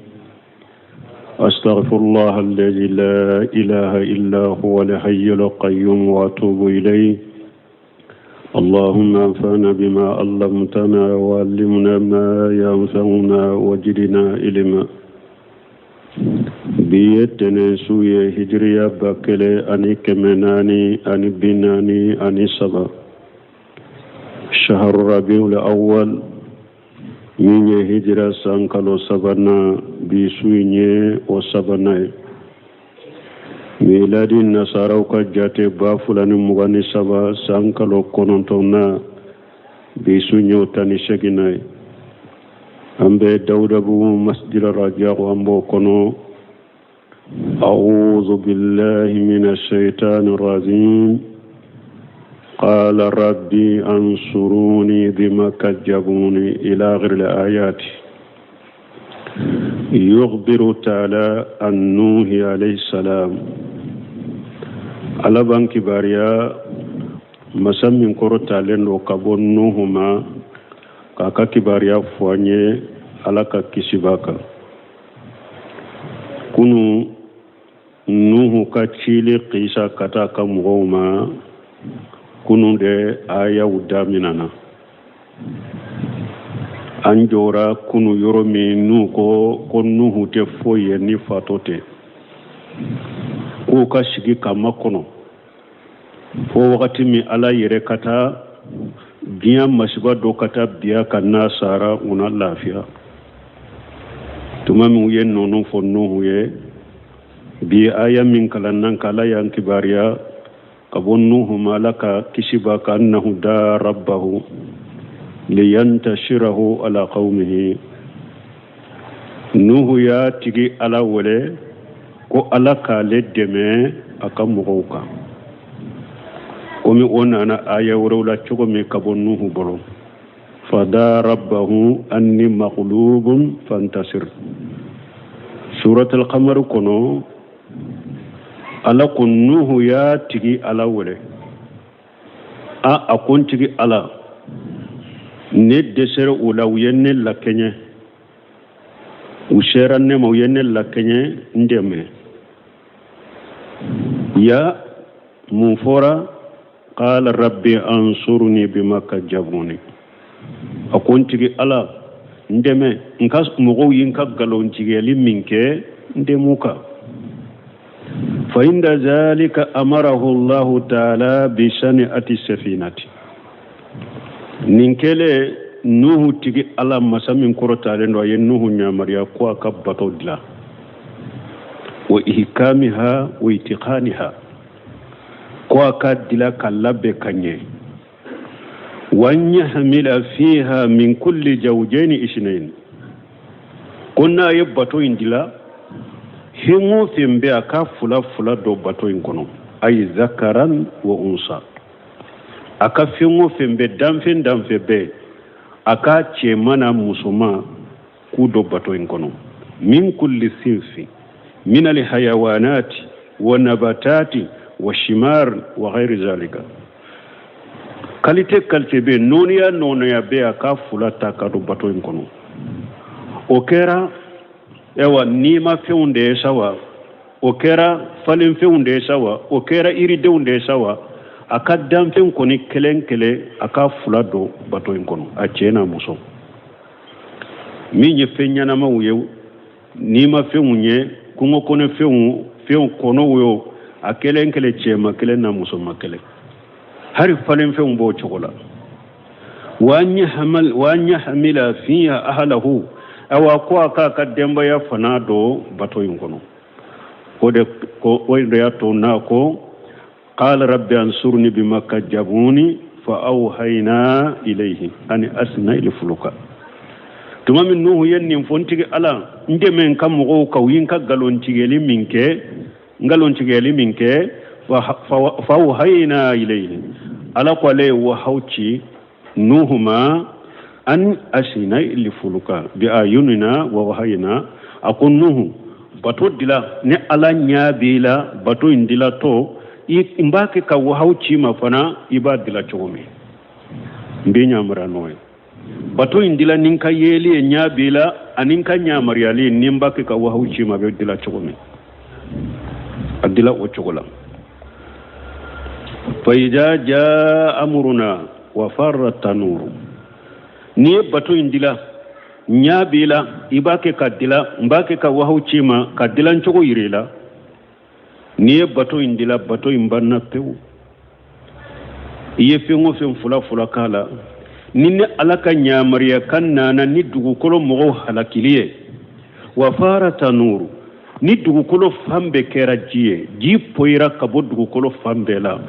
أستغفر الله الذي لا إله إلا هو الحي القيوم وأتوب إليه. اللهم انفعنا بما علمتنا وعلمنا ما ينفعنا وزدنا علما. Bi ye tɛnɛn su ye, hijiriya 1443, shahru rabiul awwal, min ye hijira san kalo sabanan. Bi su in ye o sabanan ye. Miladi nasaraw ka jate, 2023 san kalo kɔnɔntɔnna, bi su in ye o 18nan ye. An bɛ Dawudabugu masjid Rajago, an b'o kɔnɔ. أعوذ بالله من الشيطان الرجيم. قال ربي انصروني بما كذبوني، إلى آخر الآيات. يخبر تعالى عن نوح عليه السلام. Ala b'an kibaruya masa min kɔrɔtalen don ka bɔ Nuhu ma, k'a ka kibaruya fɔ an ye, Ala ka kisi b'a kan. Kunu, Nuhu ka cili kisa ka taa ka mɔgɔw ma, kunu de ayaw daminana. An jɔra kunu yɔrɔ min, n'u ko ko Nuhu tɛ foyi ye ni fatɔ tɛ, k'u ka sigi ka makɔnɔ fo wagati min Ala yɛrɛ ka taa diɲɛ masiba dɔ ka taa biya ka n'a sara, u na lafiya. Tuma min u ye nɔnɔ fɔ Nuhu ye, bi aya min kalanna ka Ala y'an kibaruya ka bɔ Nuhu ma, Ala ka kisi b'a kan, annahu da rabbahu liyantashirahu ala qawmihi. Nuhu y'a tigi Ala wele ko Ala k'ale dɛmɛ a ka mɔgɔw kan, komi o nana aya wɛrɛw la cogo min ka bɔ Nuhu bolo. Fada'a rabbahu anni maghlubun fantasir. Suratul Qamar kɔnɔ, Ala ko Nuhu y'a tigi Ala wele. A ko n tigi Ala, ne dɛsɛra u la, u ye ne lakɛɲɛ. U sera ne ma, u ye ne lakɛɲɛ, n dɛmɛ. Ya mun fɔra? Qala rabbi ansurni bima kajabuni. A ko n tigi Ala, n dɛmɛ, n ka mɔgɔw ye n ka nkalontigɛli min kɛ, n dɛmɛ u kan. Fa inda zalika amarahu Allahu taala bi sani'ati safinati. Nin kɛlen Nuhu tigi Ala masa min kɔrɔtalen don, a ye Nuhu yamaruya ko a ka bato dilan, wa ihkamiha wa itiqaniha, ko a ka dila ka labɛn ka ɲɛ. Wa an yahmila fiha min kulli jawjaini isnain, ko n'a ye bato in dila, fɛn o fɛn bɛ a ka fila fila don bato in kɔnɔ, ayi zakaran wa unsa, a ka fɛn o fɛn bɛ danfɛn danfɛn bɛɛ, a ka cɛman n'a musoman k'u don bato in kɔnɔ. Min kulli sinfi min alhayawanati wa nabatati wa shimar wa ghairi zalika. Kalite kalite bɛ, nɔɔniya nɔɔniya bɛ, a ka fila ta ka don bato in kɔnɔ. O kɛra ayiwa nimafɛnw de ye sa wa, o kɛra falenfɛnw de ye sa wa, o kɛra yiridenw de ye sa wa, a ka danfɛn kɔni kelen kelen a ka fila don bato in kɔnɔ, a cɛ n'a muso. Min ye fɛn ɲɛnamaw ye, nimafɛnw ye, kungo kɔnɔ fɛnw, fɛnw kɔnɔw ye, a kelen kelen cɛma kelen n'a musoma kelen, hari falenfɛnw b'o cogo la. Wa an yahmila fiha ahlahu, awa ko a k'a ka denbaya fana don bato in kɔnɔ. O de ko o de y'a to n'a ko qala rabbi ansurni bima kajabuni fa awhayna ilayhi an asna il fuluka. Tuma min Nuhu ye nin fɔ, n tigi Ala, n dɛmɛ n ka mɔgɔw kan, u ye n ka nkalontigɛli min kɛ, nkalontigɛli min kɛ, fa awhayna ilayhi, Ala ko ale ye wahaw ci Nuhu ma, an asina il fuluka bi ayunina wa wahayina. A ko Nuhu, bato dila ni Ala ɲɛ b'i la, bato in dilatɔ n b'a kɛ ka wahaw ci ma fana, i b'a dila cogo min n b'i yamaruya n'o ye. Bato in dila ni n ka yeli ye, ɲɛ b'i la, ani n ka yamaruyali ni n b'a kɛ ka wahaw ci ma, a bɛ dila cogo min, a dila o cogo la. Fa ida jaa amruna wa farra tanuru, n'i ye bato in dila, ɲɛ b'i la, i b'a kɛ ka dila, n b'a kɛ ka wahaw ci ma ka dilan cogo yira i la. N'i ye bato in dila, bato in banna pewu. I ye fɛn o fɛn fila fila k'a la, ni ne Ala ka yamaruya kan nana ni dugukolo mɔgɔw halakili ye, wa fara tanuru, ni dugukolo fan bɛɛ kɛra ji ye, ji poyira ka bɔ dugukolo fan bɛɛ la,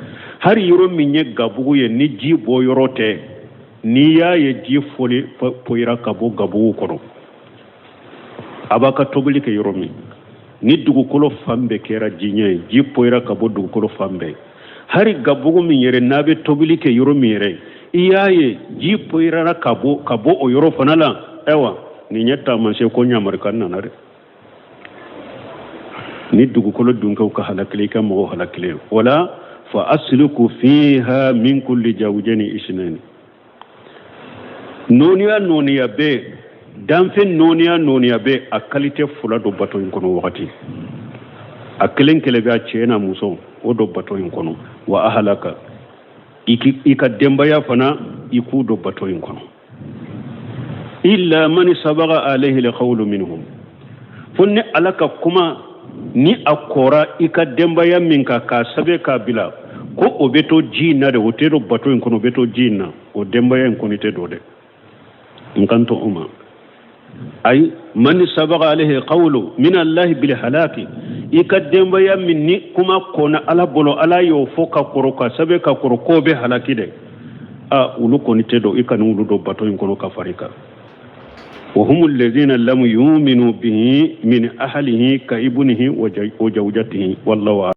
hali yɔrɔ min ye gabugu ye ni ji bɔ yɔrɔ tɛ, n'i y'a ye ji foli poyira ka bɔ gabugu kɔnɔ, a b'a ka tobili kɛ yɔrɔ min, ni dugukolo fan bɛɛ kɛra ji ɲɛ ye, ji poyira ka bɔ dugukolo fan bɛɛ, hali gabugu min yɛrɛ n'a bɛ tobili kɛ yɔrɔ min yɛrɛ, i y'a ye ji poyirara ka bɔ o yɔrɔ fana la. Ayiwa nin ye taamasiyɛn ko yamarukan nana dɛ. Ni dugukolo dunkɛw ka halakili, i ka mɔgɔw halakili o la, fa asluku fiha min kulli jawjani isnaini. Nɔɔniya nɔɔniya bɛɛ, danfɛn nɔɔniya nɔɔniya bɛɛ, a kalite fila don bato in kɔnɔ wagati, a kelen kelen bɛ a cɛ n'a muso, o don bato in kɔnɔ. Wa ahalaka, i ka denbaya fana i k'u don bato in kɔnɔ. Illa man sabaga alayhi alqawlu minhum, fo ni Ala ka kuma ni a kɔra i ka denbaya min kan k'a sɛbɛn k'a bila ko o bɛ to ji in na dɛ, o tɛ don bato in kɔnɔ, o bɛ to ji in na, o denbaya in kɔni tɛ don dɛ. N kan to o ma. Ayi man sabaga alayhi qawlu min allahi bil halaki, i ka denbaya min ni kuma kɔnna Ala bolo, Ala y'o fɔ ka kɔrɔ ka sɛbɛn ka kɔrɔ k'o bɛ halaki dɛ, a olu kɔni tɛ don, i kana olu don bato in kɔnɔ ka fara i kan. Wa humu alladhina lam yu'minu bihi min ahlihi ka ibnihi wa zawjatihi wallahu.